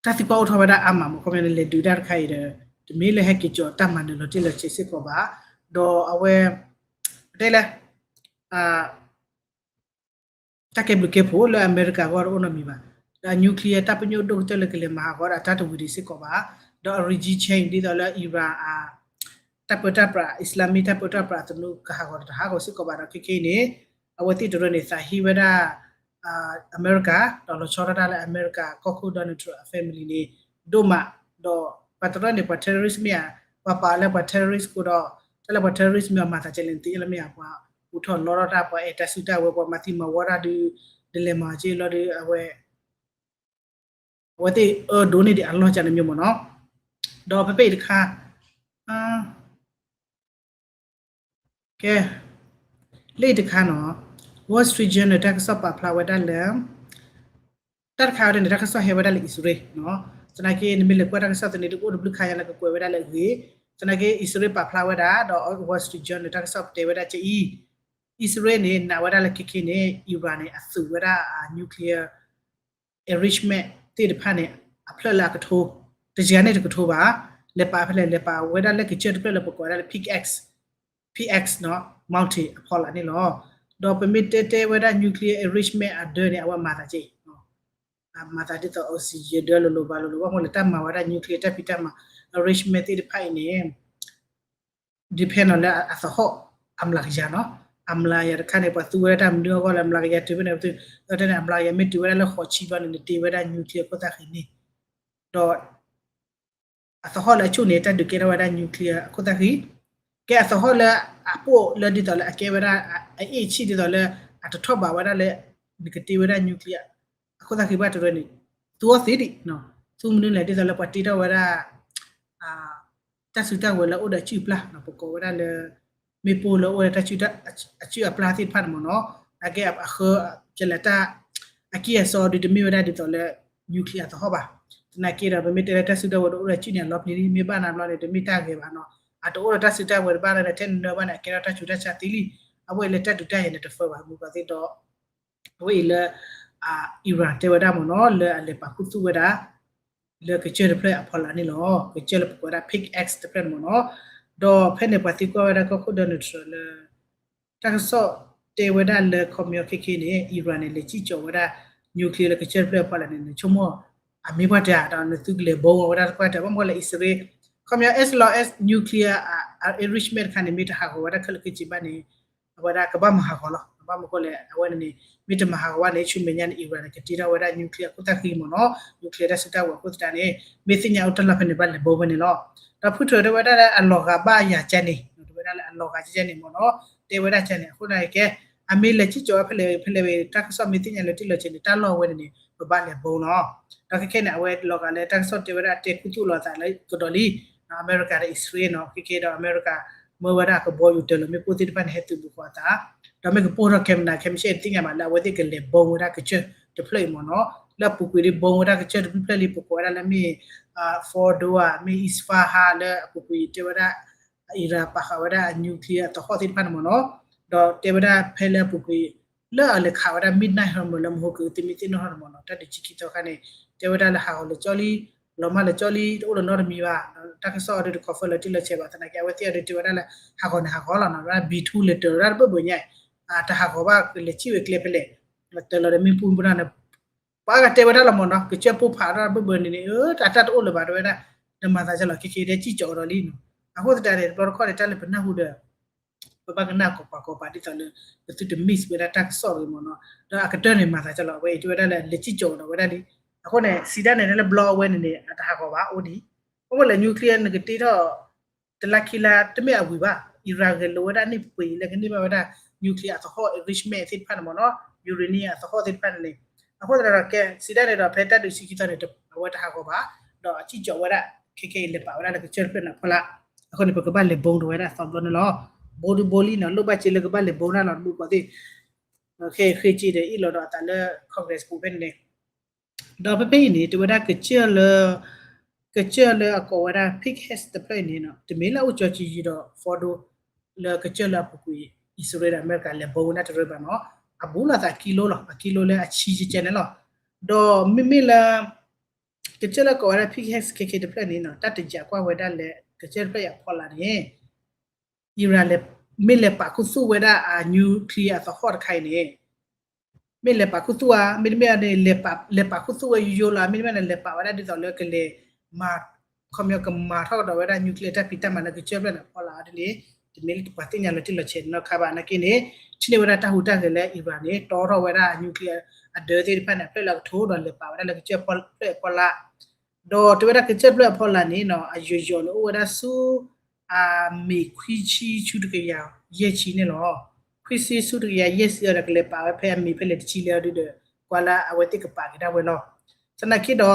တၢ်သံကွၢ်အိၣ်ထီၣ်ဝဲဒၣ်အါမးမ့ၢ် ခီပညီန့ၣ် လဲၤဒုးတၢ်တခါအံၤဒီး တမ့ၢ်လၢဟဲက့ၤကၠီၤတၢ်မၤနၢၤလီၤတံၢ်လီၤဆဲးစ့ၢ်ကီးဘၣ်. ဒီးအဝဲ ပတဲလၢ တၢ်ကဲဘျုးကဲဖှိၣ်လၢအမဲရကၤအဂီၢ်တအိၣ်နီတမံၤဘၣ်. ဒီးအ nuclear တၢ်ပညိၣ်ဒိၣ်ကတၢၢ်လၢကလဲၤမၤဟးဂီၤဒီးအတၢ်တဝံၤဒံးစ့ၢ်ကီးဘၣ်. ဒီးအ regime change ဒ်သိးလၢ Iran အ တၢ်ပၢတၢ်ပြး Islamic တၢ်ပၢတၢ်ပြးအသနူကဟးဂီၤတဟးဂီၤစ့ၢ်ကီးဘၣ်ဒီး ခဲခဲအံၤန့ၣ် အဝဲသ့ၣ်တရၢန့ၣ် သးဟ့ဝဲဒၣ် အမဲရကၤ ဒီးလီၤဆီဒၣ်တၢ်လၢအမဲရကၤကီၢ်ခိၣ် Donald Trump အ family န့ၣ် ဒိၣ်မး, ဒီးပှၤတရၢန့ၣ် ပှၤ terrorist မ့ၢ်ဧါ, ပှၤပာ်လၢပှၤ terrorist ဃိဒီး တၢ်လၢပှၤ terrorist မ့ၢ်အီၤမၤသးကဲလဲၣ် နသ့ၣ်ညါလၢမ့ၢ်ဧါ, ပှၤဘူၣ်ထီၣ်လီထီၣ်တၢ် ပှၤအဲၣ်တၢ်စုတၢ်ဝဲၤ ပှၤမၤသံမၤဝီတၢ်ဒုး နလဲၤမၤအီၤက့လီၤဒီး အဝဲ အဝဲသ့ၣ်အၢဒိးန့ၢ်ဒံးအလီၢ်ကန့ၣ်မ့ၢ်မ့ၢ်နီၤ. ဒီးဖဲဖဲအံၤတခါ ကဲ လၢအံၤတခါနီၤ Wall Street Journal တၢ်ကစီၣ်ပာ်ဖျါဝဲဒၣ်လၢ တၢ်တခါအံၤန့ၣ် တၢ်ကစီၣ်ဟဲဝဲဒၣ်လၢအံၣ်စရ့လးနီၤ. သနာ်က့ နမ့ၢ်လဲၤကွၢ်တၢ်ကစီၣ်သန့ၣ် တအိၣ်တဘျုးခါညါလၢကကွဲးဝဲဒၣ်လၢအဂ့ၤ. သနာ်က့ အံၣ်စရ့လးပာ်ဖျါဝဲဒၣ် ဒီး Wall Street Journal တၢ်ကစီၣ်ပတဲဝဲဒၣ်ကအံၤ အံၣ်စရ့လးန့ၣ် နာ်ဝဲဒၣ်လၢခဲခဲန့ၣ် Iran န့ၣ် အသုးဝဲဒၣ် nuclear enrichment သ့ၣ်တဖၣ်န့ၣ် အဖျၢၣ်လၢအကထိ တယၤန့ၣ်တကထိဘၣ်, လဲၤပာ်ဖဲလဲၣ် လဲၤပာ်ဝဲဒၣ်လၢကစၢၢ်တဖျၢၣ်လၢပကိးဝဲဒၣ်လၢ P X, P X နီၤ mountain အဖီလာ်န့ၣ်လီၤ. ဒီးပမ့ၢ်တဲတဲဝဲဒၣ် nuclear enrichment အဒၢန့ၣ် အဝဲမၤသးက့ မၤသးဒ်သိး oxygen ဒၢလိၤလိၤဘၣ်လိၤလိၤ ဘၣ်မနုၤလဲၣ် တၢ်မၤဝဲဒၣ် nuclear တၢ်ဖံးတၢ်မၤ enrichment သ့ၣ်တဖၣ်အံၤန့ၣ် depend လီၤလၢအသဟီၣ်အမျးကယၤနီၤ. အမျးကယၤတခါန့ၣ် ပှၤသူဝဲဒၣ်တၢ်မနုၤအဂီၢ်လၢအမျးကယၤတုၤဖဲန့ၣ် ပှၤသူ ဒီးတဲန့ၣ် အမျးကယၤမ့ၢ်တုၤဝဲဒၣ်လၢဃိးဆံဘျီန့ၣ် နတ့ဝဲဒၣ် nuclear အခိၣ်သၣ်ဃံန့ၣ် ဒီး အသဟီၣ်လၢအဆူၣ်န့ၣ် တၢ်ဒုးကဲထီၣ်ဝဲဒၣ် nuclear အခိၣ်သၣ်ဃံ, ကဲအသဟီၣ်လၢအပိၢ်လၢဒ်သိးလၢအကဲဝဲဒၣ် အအ့ၣ်ဆံၣ်ဒ်သိးလၢ အတထီၣ်ဘးဝဲဒၣ်လၢ နကတ့ဝဲဒၣ် nuclear အခိၣ်သၣ်ဃံဘၣ်တရၢန့ၣ် သူအီၣ်သ့ဒံး, သူမနုၤလဲၣ် ဒ်သိးလၢပှၤတ့ထီၣ်ဝဲဒၣ် တၢ်စုတၢ်ဝဲၤလၢအိၣ်ဒီးအစုၣ်အပျၢ် ပကိးဝဲဒၣ်လၢ မ့ၣ်ပိၢ်လၢအိၣ်ဝဲဒၣ်တၢ်စုၣ်အပျၢ်သ့ၣ်တဖၣ်န့ၣ်မ့ၢ်နီၤ, နာ်က့အဃၢ ကလဲၤတၢ် အကံၢ်အစီဒုးတမ့ၢ်ဝဲဒၣ်ဒ်သိးလၢ nuclear အသဟီၣ်ဘၣ်. သနာ်က့ဒီး ပမ့ၢ်တဲလၢတၢ်စုတၢ်ဝဲၤတအိၣ်ဒီးစုၣ်န့ၣ် အလီၤပျံၤလံ မ့ၢ်ဘၣ်နၤဘျီန့ၣ် တမ့ၢ်တၢ်ဂဲၤဘၣ်နီၤ, အတအိၣ်ဒီးတၢ်စုတၢ်ဝဲၤတဘၣ်လၢ ထဲနနၢဘၣ်န့ၣ် အကဲထီၣ်တၢ်ဆူးတၢ်ဆါသ့လံ, အဝဲအံၤလၢတၢ်ဒုးတၢ်ယၤန့ၣ်တဖၢဘၣ် မုၢ်ကီၢ်သ့ၣ်ဒီး အဝဲအံၤလၢ Iran တဲဝဲဒၣ်မ့ၢ်နီၤ လၢအလဲၤပာ်ခူသူၣ်ဝဲဒၣ် လၢကစၢၢ်တဖျၢၣ်အဖီလာ်န့ၣ်လီၤ. ကစၢၢ်လၢပကိးဝဲဒၣ် Pink X တဖျၢၣ်န့ၣ်မ့ၢ်နီၤ. ဒီးဖဲန့ၣ်ပှၤသံကွၢ်ဝဲဒၣ်ကီၢ်ခိၣ် Donald Trump လၢ တၢ်ကစီၣ်တဲဝဲဒၣ်လၢခီပညီခဲခဲန့ၣ် Iran န့ၣ် လဲၤစံၣ်ကၠီၤဝဲဒၣ် nuclear လၢကစၢၢ်တဖျၢၣ်အဖီလာ်န့ၣ် နဆိကမိၣ် အမ့ၢ်ပှၤတဂၤဒီးနသုကလဲၤဘီဝဲဒၣ်တကွၢ်တၢ် ဘၣ်မနုၤလဲၣ် အံၣ်စရ့လး ခီပညီ as long as nuclear enrichment တခါန့ၣ် မ့ၢ်တဟးဂီၤဝဲဒၣ်ခဲလၢာ်ခဲဆ့ဘၣ်န့ၣ် အဝဲဒၣ်ကဘၣ်မၤဟးဂီၤလီၤ. ဘၣ်မနုၤအဃိလဲၣ် အဝဲန့ၣ်န့ၣ် မ့ၢ်တမၤဟးဂီၤဘၣ်န့ၣ် ဆူမဲာ်ညါန့ၣ် Iran န့ၣ် ကတ့ထီၣ်ဝဲဒၣ် nuclear အခိၣ်သၣ်ဃံမ့ၢ်နီၤ, nuclear တၢ်စုတၢ်ဝဲၤအဃိသတးန့ၣ် မ့ၢ်သ့ၣ်ညါအိၣ်တၢ်လီၢ်ဖဲန့ၣ် ဘၣ်လဲၤဘိဖဲန့ၣ်လီၤ. ဒီးဖုထၢၣ်တဲဝဲဒၣ်လၢအလီၤဂာ်ဘၣ်ယၤကဲန့ၣ် တဲဝဲဒၣ်လၢအလီၤဂာ်ကဲန့ၣ်မ့ၢ်နီၤ, တဲဝဲဒၣ်ကဲန့ၣ် အဃိန့ၣ်ကဲ အမ့ၢ်လဲၤစံၣ်ကၠီၤဝဲဖဲလဲၣ်ဖဲလဲၣ်ဝဲ တၢ်ကစီၣ်မ့ၢ်သ့ၣ်ညါလၢတံၢ်လီၤဆဲးန့ၣ် တၢ်လီၢ်ဝဲန့ၣ်န့ၣ် ပဘၣ်လဲၤဘိနီၤ. ဒီးခဲခဲန့ၣ် အဝဲလီၤဂာ်လၢတၢ်ကစီၣ်တဲဝဲဒၣ်တဲခူသူၣ်လီၤအသးလၢကဒီးလံ အမဲရကၤဒီးအံၣ်စရ့လးနီၤ, ခဲခဲဒီးအမဲရကၤ မၢဝဲဒၣ်ကဘီယူၤတၢၤလီၤမ့ၣ်ပိၢ်သ့ၣ်တဖၣ်န့ၣ် ဟဲသုးဘူးဃီအသး, ဒီးမ့ၢ်ကပိၢ်ထီၣ်ခဲမနၤ ခဲမုၢ်ဆ့ၣ်န့ၣ် တသ့ၣ်ညါဘၣ်လၢအဝဲသ့ၣ်ကလဲၤဘိဝဲဒၣ်ကစၢၢ်တဖျၢၣ်အံၤမ့ၢ်နီၤ, လၢအပူၤကွံာ်ဒ်ဘိဝဲဒၣ်ကစၢၢ်တဖျၢၣ်ဖျၢၣ်လံ ပကိးဝဲဒၣ်လၢမ့ၢ် Fordow ဧါ မ့ၢ် Isfahan လၢအပူၤကွံာ်တဲဝဲဒၣ် Iran ပာ်ဃာ်ဝဲဒၣ်အ nuclear အသဟီၣ်သ့ၣ်တဖၣ်န့ၣ်မ့ၢ်နီၤ, ဒီးတဲဝဲဒၣ်ဖဲလၢအပူၤကွံာ် လၢအလဲၤခးဝဲဒၣ် Midnight Hammer လၢမဟိက သုမ့ၢ်သ့ၣ်နီၣ်ထီၣ်န့ၣ်မ့ၢ်နီၤ, တၢ်ဒုးဆံခံသီခါန့ၣ် တဲဝဲဒၣ်လၢဟးဂီၤလၢကၠီလံ, လီၤမၢ်လၢကၠီလံ တအိၣ်လၢနီတမံၤဘၣ်, တၢ်ကစီၣ်အီၤဒ်တ confirm လၢတံၢ်လီၤဆဲးဘၣ် သနာ်က့ အဝဲသ့ၣ်အီၤဒ်တဲဝဲဒၣ်လၢ ဟးဂီၤန့ၣ်ဟးဂီၤလီၤနီၤ, ဝဲဒၣ် B two လဲၤတၢၤဝဲဒၣ်တဘၢၣ်ဘၢၣ်ညါ တဟးဂီၤဘၣ် ကလဲၤစံၣ်ဝဲကျဲဖဲလဲၣ်, တၢၤလီၤဒီးမ့ၣ်ပိၢ်မ့ၣ်ပိၢ်န့ၣ် ပှၤကတဲဝဲဒၣ်လီၤမ့ၢ်နီၤ, ကစၢၢ်ပိၢ်ဖးထီၣ်ဘၢၣ်ဘၢၣ်န့ၣ်န့ၣ် အတၢ်တအိၣ်လၢၤဘၣ် တဲဝဲဒၣ်, ဒီးမၤသးကလီၤ ခဲခဲဒဲစံၣ်ကၠီၤအီၤဒီးလံနီၤ, အဃိသတးန့ၣ် တဘျီတခီၣ်န့ၣ် တၢ်လၢပနၢ်ဟူဒီး ပဘၣ်ကနၣ်ကိးပှၤကိးပှၤဒ်သိးလၢ ပသုတ miss ဝဲဒၣ်တၢ်ကစီၣ်ဂ့ၤမ့ၢ်နီၤ, ဒီးအကတၢၢ်န့ၣ်မၤသးကလီၤ အဝဲအံၤတဲဝဲဒၣ်လၢ လဲၤစံၣ်ကၠီၤအီၤဒီးဝဲဒၣ်လံ, အဃိန့ၣ် စံးဒၣ်န့ၣ်လၢဘျီအဝဲန့ၣ်န့ၣ် အတဟးဂီၤဘၣ်အိၣ်ဒံး, အဃိလဲၣ် nuclear နကတ့ထီၣ် တလါခံလါ တမ့ၢ်အဝံၤဘၣ်, Iran ဂဲၤလိာ်ဝဲဒၣ်န့ၣ်ပှ့ၤလၢကန့ၢ်ဘၣ်ဝဲဒၣ် nuclear အသဟီၣ် enrichment သ့ၣ်တဖၣ်န့ၣ်မ့ၢ်နီၤ, uranium အသဟီၣ်သ့ၣ်တဖၣ်န့ၣ်န့ၣ်, အဃိသတးဒီးကဲ စံးဒၣ်န့ၣ်ဒီး ဖဲတၢ်ဒုးဆံခံသီန့ၣ် အဝဲတဟးဂီၤဘၣ်, ဒီးအစံၣ်ကၠီၤဝဲဒၣ် ခဲခဲအံၤလဲၤပာ်ဝဲဒၣ်လၢကစၢၢ်တဖျၢၣ်န့ၣ်အဖီလာ်, အဃိန့ၣ် ပကဘၣ်လဲၤဘိဒီးဝဲဒၣ်သီဘျီန့ၣ်လီၤ, ဘိဒုဘိလံနီၤ လိၣ်ဘၣ်စ့လၢကဘၣ်လဲၤဘိဒၣ်လီၤ တမူကီၢ်သ့ၣ်, ခဲဃ့စ့ဒီးအ့ၣ်လိာ်ဒီးအသးလၢ Congress ပူၤဖဲန့ၣ်န့ၣ် ဒီးဖဲဖဲအံၤန့ၣ် တဲဝဲဒၣ်ကစၢၢ်လၢ ကစၢၢ်လၢအကိးဝဲဒၣ် Pink Hex တဖျၢၣ်အံၤန့ၣ်နီၤ တမ့ၢ်လၢအအိၣ်ကၠီကယံၤဒီး Fordow လၢကစၢၢ်လၢအပူၤကွံာ် အံၣ်စရ့လးဒီးအမဲရကၤ လဲၤဘိဝဲဒၣ်တရၢဘၣ်နီၤ, အဘူးလိာ်သးကံလိလီၤ, အကံလိလၢအဆံကကဲန့ၣ်လီၤ, ဒီးမ့မ့ၢ်လၢ ကစၢၢ်လၢကိးဝဲဒၣ် Pink Hex ခဲခဲတဖျၢၣ်န့ၣ်နီၤ တၢ်တယာ်ကွၢ်ဝဲဒၣ်လၢ ကစၢၢ်တဖျၢၣ်အံၤအဖီလာ်န့ၣ် Iran မ့ၢ်လဲၤပာ်ခူသူၣ်ဝဲဒၣ်အ nuclear အသဟီၣ်တခါအံၤန့ၣ် မ့ၢ်လဲၤပာ်ခူသူၣ်ဧါ, မ့တမ့ၢ်န့ၣ် လဲၤပာ်ခူသူၣ်ဝဲယိယိလီၤ, မ့တမ့ၢ်န့ၣ် လဲၤပာ်ဝဲဒၣ်ဒ်သိးလၢကလဲၤမၤ ခီပညီကမၤထီၣ်ကဒီးဝဲဒၣ် nuclear တၢ်ဖံးတၢ်မၤလၢကစၢၢ်တဖျၢၣ်န့ၣ်အဖီလာ်ဒ်န့ၣ် တမ့ၢ်လၢပှၤသ့ၣ်ညါလီၤတံၢ်လီၤဆဲးနီတခါဘၣ်နာ်က့န့ၣ် ထံၣ်န့ၢ်ဝဲဒၣ်တၢ်ဟူးတၢ်ဂဲၤလၢ Iran န့ၣ် တီထီၣ်ဝဲဒၣ် nuclear အဒၢးသ့ၣ်တဖၣ်န့ၣ် အဖျၢၣ်လၢအကထိဒီးလဲၤပာ်ဝဲဒၣ်လၢကစၢၢ်တဖျၢၣ်အဖီလာ် ဒီးတဲဝဲဒၣ်ကစၢၢ်တဖျၢၣ်အဖီလာ်န့ၣ်နီၤ အယိာ်ယိာ်န့ၣ် အိၣ်ဝဲဒၣ်ဆူ အမ့ၢ်ခွံဆံဆူတကယၤယဲၢ်ဆံန့ၣ်လီၤ. ခွံဆံဆူတကယၤယဲၢ်ဆံအံၤဒီး ကလဲၤပာ်ဝဲဖဲအမ့ၢ်ဖဲလဲၣ်တဆံလဲၣ်အီၤဒုဒီး ကွၢ်လၢအဝဲသ့ၣ်ကပာ်က့ၤဒၣ်ဝဲလီၤ. သနာ်က့ဒီး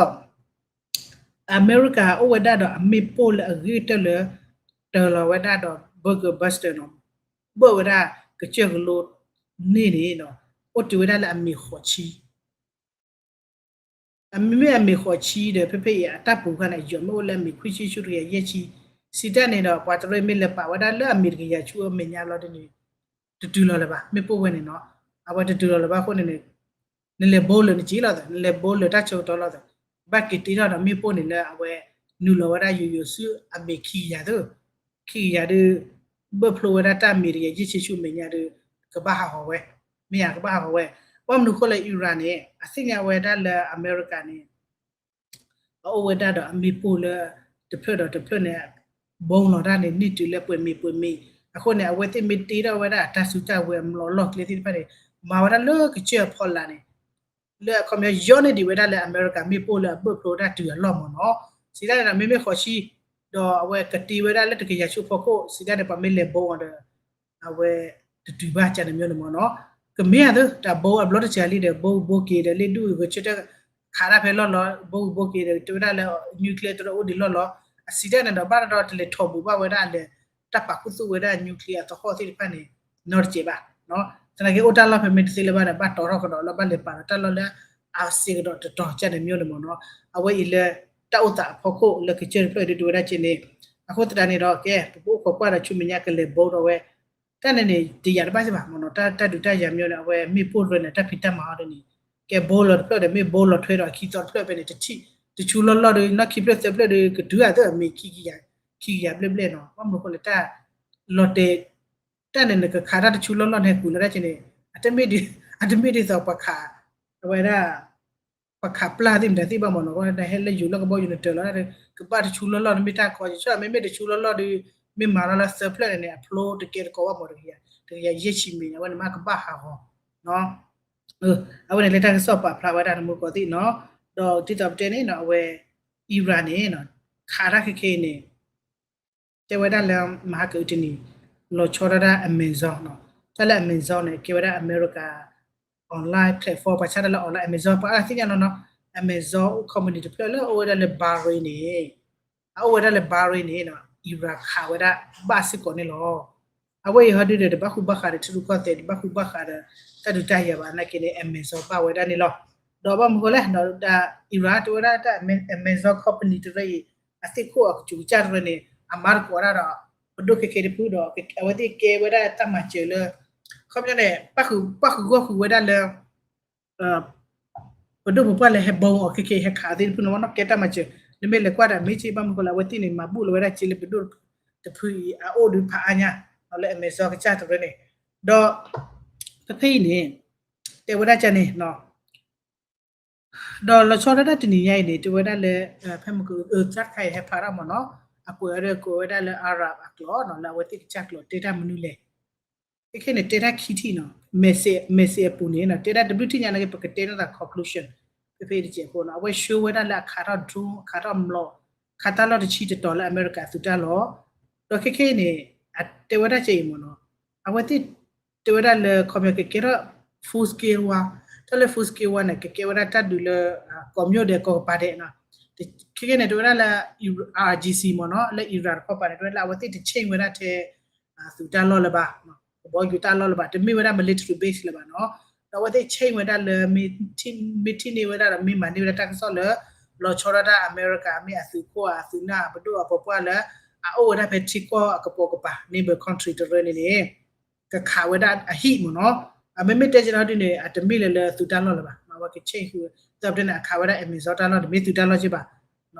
အမဲရကၤအိၣ်ဝဲဒၣ်ဒီးအမ့ၣ်ပိၢ်လၢအဂ့ၤကတၢၢ်လၢ တၢၤလီၤဝဲဒၣ်ဒီး bunker buster နီၤ ဘၢၣ်ဝဲဒၣ်ကစၢၢ်ကလိန့ၢ်န့ၣ်ဒီး အိၣ်တုၤဝဲဒၣ်လၢအမ့ၢ်ဃိးဆံ အမ့မ့ၢ်အမ့ၢ်ဃိးဆံဒီး ဖဲဖဲအံၤအတၢ်ပူၤခါန့ၣ် ယိာ်မ့ၢ်အိၣ်လၢအမ့ၢ်ခွံဆံဆူတကယၤယဲၢ်ဆံ, စံးတၢ်န့ၣ်ဒီး ပှၤတရၢမ့ၢ်လဲၤပာ်ဝဲဒၣ်လၢအမ့ၢ်တကယၤဆူအမဲာ်ညါလီၤဒ်န့ၣ် တတုၤလီၤလၢၤဘၣ် မ့ၣ်ပိၢ်ဝဲန့ၣ်နီၤ, အဝဲတတုၤလီၤလၢၤဘၣ်အဃိန့ၣ်န့ၣ် နလဲၤဘိလၢာ်နက့ၤလီၤသး နလဲၤဘိလၢာ်တၢ်ဆၢကတီၢ်လီၤသး, ဘၣ်က့ၤတ့ထီၣ်ဒီးမ့ၣ်ပိၢ်န့ၣ်လၢအဝဲ နုာ်လီၤဝဲဒၣ်ယိာ်ယိာ်ဆူအမ့ၢ်ခံကယၤသၢ ခံကယၤဒုး ဘၢၣ်ဖျိဝဲဒၣ်တၢ်မ့ၢ်တကယၤယဲၢ်ဆံဆူအမဲာ်ညါဒုး ကဘၣ်ဟးဂီၤဝဲ, မ့ၢ်ဧါ ကဘၣ်ဟးဂီၤဝဲ, ဘၣ်မနုၤဃိလဲၣ် Iran န့ၣ် အသ့ၣ်ညါဝဲဒၣ်လၢအမဲရကၤန့ၣ် အအိၣ်ဝဲဒၣ်ဒီးအမ့ၣ်ပိၢ်လၢ တဖျၢၣ်ဒီးတဖျၢၣ်န့ၣ် ဘိလီၤတၢ်န့ၣ် န့ၢ်တုၤလၢပှဲၤမ့ၢ်ပှဲၤမ့ၢ်, အဃိန့ၣ် အဝဲသ့ၣ်မ့ၢ်တ့ထီၣ်ဝဲဒၣ်အတၢ်စုတၢ်ဝဲၤအမျိာ်အလီၢ်ကျဲသ့ၣ်တဖၣ်န့ၣ် မၤဝဲဒၣ်လၢကစၢၢ်အဖီလာ်န့ၣ် လၢအခီပညီယီန့ၢ်ဒံးဝဲဒၣ်လၢအမဲရကၤမ့ၣ်ပိၢ်လၢအဘၢၣ်ဖျိဝဲဒၣ်တုၤအလီၢ်မ့ၢ်နီၤ, စံးတၢ်န့ၣ်ဒီး မ့မ့ၢ်ဃိးဆံ ဒီးအဝဲကတ့ဝဲဒၣ်လၢတကယၤဆူဖီခိၣ် စံးတၢ်န့ၣ် ပှၤမ့ၢ်လဲၤဘိအီၤဒီး အဝဲတတုၤဘၣ်ကန့ၣ်မ့ၢ်န့ၣ်မ့ၢ်နီၤ, ကမ့ၢ်အသိး တၢ်ဘိအဘျီတစှၤလံဒီး ဘိဘိက့ၤဒီး လ့ၣ်ဒူၣ်ဂဲၤဆၢထၢၣ် ခးတၢ်ဖဲလီၢ်လီၤ, ဘိဘိက့ၤဒီး တဲဝဲဒၣ်လၢ nuclear တရၢအိၣ်ဒံးလီၢ်လီၤ, အစံးတၢ်န့ၣ်ဒီး ဘၣ်တဒီးတလဲၤထီၣ်ဘူးဘၣ်ဝဲဒၣ်လဲၣ် တၢ်ပာ်ခူသူၣ်ဝဲဒၣ် nuclear အသဟီၣ်သ့ၣ်တဖၣ်န့ၣ် နီတစဲးဘၣ်, သနာ်က့အိၣ်တၢ်လီၢ်ဖဲမ့ၢ်တသ့လၢၤဘၣ်ဒီး ဘၣ်တီထီၣ်ကဒီးလၢဘၣ်လဲၤပာ်ဒီးတၢ်လီၢ်လၢ အစဲးကဒီးတတီၤကန့ၣ်မ့ၢ်န့ၣ်မ့ၢ်နီၤ, အဝဲအံၤလၢ တၢ်အိၣ်သးအဖီခိၣ်လၢကစၢၢ်တဖျၢၣ်ဒုးတဲဝဲဒၣ်က့န့ၣ်, အဃိသတးန့ၣ်ဒီး ကဲ ပကအိၣ်ခိးကွၢ်ဒီးဆူမဲာ်ညါကလဲၤဘိဒီးဝဲ တၢ်န့ၣ်န့ၣ် တယာ်တဘၣ်စ့ၢ်ဘၣ်မ့ၢ်နီၤ, တၢ်ဒုးတၢ်ယၤမ့ၢ်န့ၣ် အဝဲမ့ၣ်ပိၢ်တရၢန့ၣ် တၢ်ဖံးတၢ်မၤအီၤဒ်န့ၣ်, ကဲဘိလီၤတဖျၢၣ်ဒီး မ့ၢ်ဘိလီၤထွဲဒီးအခံသီတဖျၢၣ်ဖဲန့ၣ် တဆူလီၢ်လီၢ်ဒီး နီၢ်ခံဖျၢၣ်သၢဖျၢၣ်ဒီး ကတုၤအသးအမ့ၢ်ခံကယၤ, ခံကယၤဘျဲၣ်ဘျဲၣ်နီၤ, ဘၣ်မနုၤအဃိလဲၣ် တၢ်လီၤတဲာ် တၢ်န့ၣ်နကခးတၢ်တဆူလီၢ်လီၢ်န့ၣ် ဟဲကူၤလီၤဒၣ်က့န့ၣ်, အတမ့ၢ်ဒ်, အတမ့ၢ်ဒ်သိးပှၤခး, အဝဲဒၣ် ပှၤခးပျၢ်သ့ၣ်မတၤသ့ၣ်ဘၣ်မ့ၢ်နီၤ, နဟဲလၢယိၤလၢကဘီယူၤနတၢၤလီၤဒၣ်ဒီး ကဘၣ်တဆူလီၢ်လီၢ်န့ၣ်မ့ၢ်တၢ်ကီ, ယဆိကမိၣ်မ့မ့ၢ်တဆူလီၢ်လီၢ်ဒီး မ့ၢ်မၤလီၤလၢသၢဖျၢၣ်န့ၣ်န့ၣ် အဖျိတကဲတကိးဘၣ်မး တကယၤ တကယၤယဲၢ်ဆံမံၤန့ၣ် အဝဲန့ၣ်မ့ၢ်ကဘၣ်ဟးဂီၤ အဝဲန့ၣ်လၢတၢ်ကစီၣ်ပာ်ဖျါဝဲဒၣ်တမူကီးသ့ၣ်နီၤ, ဒီးဒ်သိးပတဲန့ၣ်နီၤ အဝဲ Iran န့ၣ် ခးတၢ်ခဲခဲအံၤန့ၣ် တဲဝဲဒၣ်လၢ မဟါကအုးတနံၤ လီၤဆီဒၣ်တၢ် Amazon နီၤ, တၢ်လၢ Amazon န့ၣ် ကဲဝဲဒၣ်အမဲရကၤ online platform ပှၤဆါတၢ်လၢ online Amazon ပှၤအါဂၤသ့ၣ်ညါနီၤနီၤ, Amazon company တဖျၢၣ်လၢအအိၣ်ဝဲဒၣ်လၢ Bahrain န့ၣ် အအိၣ်ဝဲဒၣ်လၢ Bahrain န့ၣ်နီၤ Iran ခးဝဲဒၣ်ဘၣ်စ့ၢ်ကီးန့ၣ်လီၤ. အဝဲအံၤဟီဒုဒီး တဘၣ်ဃူဘၣ်ဃးဒီးထံရူၢ်ကီၢ်သဲး တဘၣ်ဃူဘၣ်ဃးဒီး တၢ်ဒုးတၢ်ယၤဘၣ်နာ်က့န့ၣ် Amazon ဘၣ်ဝဲဒၣ်န့ၣ်လီၤ. ဒီးဘၣ်မနုၤဃိလဲၣ် ဒီး Iran တဲဝဲဒၣ်တၢ် Amazon company တရၢအံၤ အသ့ၣ်ခိၣ်အကစူးကစၢ်တရၢန့ၣ် အမၤသကိးတၢ်ဒီး ပဒိၣ်ခဲခဲတဖုဒီး အဝဲသ့ၣ်ကဲဝဲဒၣ်တၢ်မၤစၢၤလၢ ခီပညီန့ၣ် ပၣ်ဃုာ်ဂီၢ်ဃုာ်ဝဲဒၣ်လၢ ပဒိၣ်ပပှၢ်လၢဟဲဘီအီၤခဲခဲ ဟဲခးသ့ၣ်တဖုန့ၣ်မ့ၢ်နီၤ ကဲတၢ်မၤစၢၤ နမ့ၢ်လဲၤကွၢ်ဒီးမ့ၢ်က့ ဘၣ်မနုၤဃိလဲၣ် အဝဲသ့ၣ်န့ၣ် မၤဘူၣ်လီၤဝဲဒၣ်က့လၢပဒိၣ်တဖုအံၤ အအိၣ်ဒုးဖးအါညါ လၢ Amazon ကစၢ်တရၢန့ၣ် ဒီး ဖဲဖဲအံၤန့ၣ် တဲဝဲဒၣ်ကန့ၣ် ဒီးလီၤဆီဒၣ်တၢ်တနံၤညါအံၤန့ၣ် တဲဝဲဒၣ်လၢ ဖဲမကသၣ်တခါအံၤဟဲဖးထီၣ်မ့ၢ်နီၤ အကွဲးအီၤဒီးကွဲးဝဲဒၣ်လၢ Arab အကျိာ်နီၤ လၢအဝဲသ့ၣ်ကစၢ်ကျိာ်တဲတၢ်မနုၤလဲၣ် ခဲခဲန့ၣ် တဲတၢ်ခံထံၣ်နီၤ message အပူၤန့ၣ်နီၤ တဲဒၣ်တဘျုးထံၣ်ညါန့ၣ် ပကတဲထီၣ်သး conclusion ဖဲဖဲအံၤတစဲးဖိနီၤ အဝဲ show ဝဲဒၣ်လၢအခးထီၣ် drone အခးထီၣ်မျိာ် ခးတၢ်လီၢ်တဆံတတီၤလၢအမဲရကၤသုးတၢ်လီၢ် ဒီးခဲခဲအံၤန့ၣ် အတဲဝဲဒၣ်ကဲအံၤမ့ၢ်နီၤ အဝဲသ့ၣ် တဲဝဲဒၣ်လၢခီပညီကကဲထီၣ် full scale war တၢ်လၢ full scale war န့ၣ် ကကဲဝဲဒၣ်တၢ်ဒုးလၢ ကိးမၠိၣ်ဒဲးကိးကပၤဒဲးနီၤ ခဲခဲန့ၣ် တဲဝဲဒၣ်လၢ IRGC မ့ၢ်နီၤ လၢ Iran တခီပၤန့ၣ် တဲဝဲဒၣ်လၢအဝဲသ့ၣ်တ change ဝဲဒၣ်ထဲ သုးတၢ်လီၢ်လၢၤဘၣ် ကဘီယူၤတၢ်လီၢ်လၢၤဘၣ် တမ့ၢ်ဝဲဒၣ် military base လၢၤဘၣ်နီၤ ဒီးအဝဲသ့ၣ် change ဝဲဒၣ်လၢ မ့ၢ်ထံၣ်န့ၢ်ဝဲဒၣ်ဒီး မ့ၢ်မၤန့ၢ်ဝဲဒၣ်တၢ်ကစီၣ်လၢ လီၤဆီဒၣ်တၢ်အမဲရကၤ မ့ၢ်အသုးခိၣ်အသုးနၢ်အပဒိၣ်အပပှၢ်လၢ အအိၣ်ဝဲဒၣ်ဖဲထံကီၢ်အကပိာ်ကပၤ neighbor country တရၢန့ၣ်န့ၣ် ကခးဝဲဒၣ်အဟံၣ်မ့ၢ်နီၤ အမ့မ့ၢ်တဲက့ၤနီၤဒ်န့ၣ် အတမ့ၢ်လၢလၢသုးတၢ်လီၢ်လၢၤဘၣ် အဝဲက change ဃုာ် သီပတဲန့ၣ် အခးဝဲဒၣ် Amazon တၢ်လီၢ်န့ၣ် မ့ၢ်သုးတၢ်လီၢ်က့ဘၣ်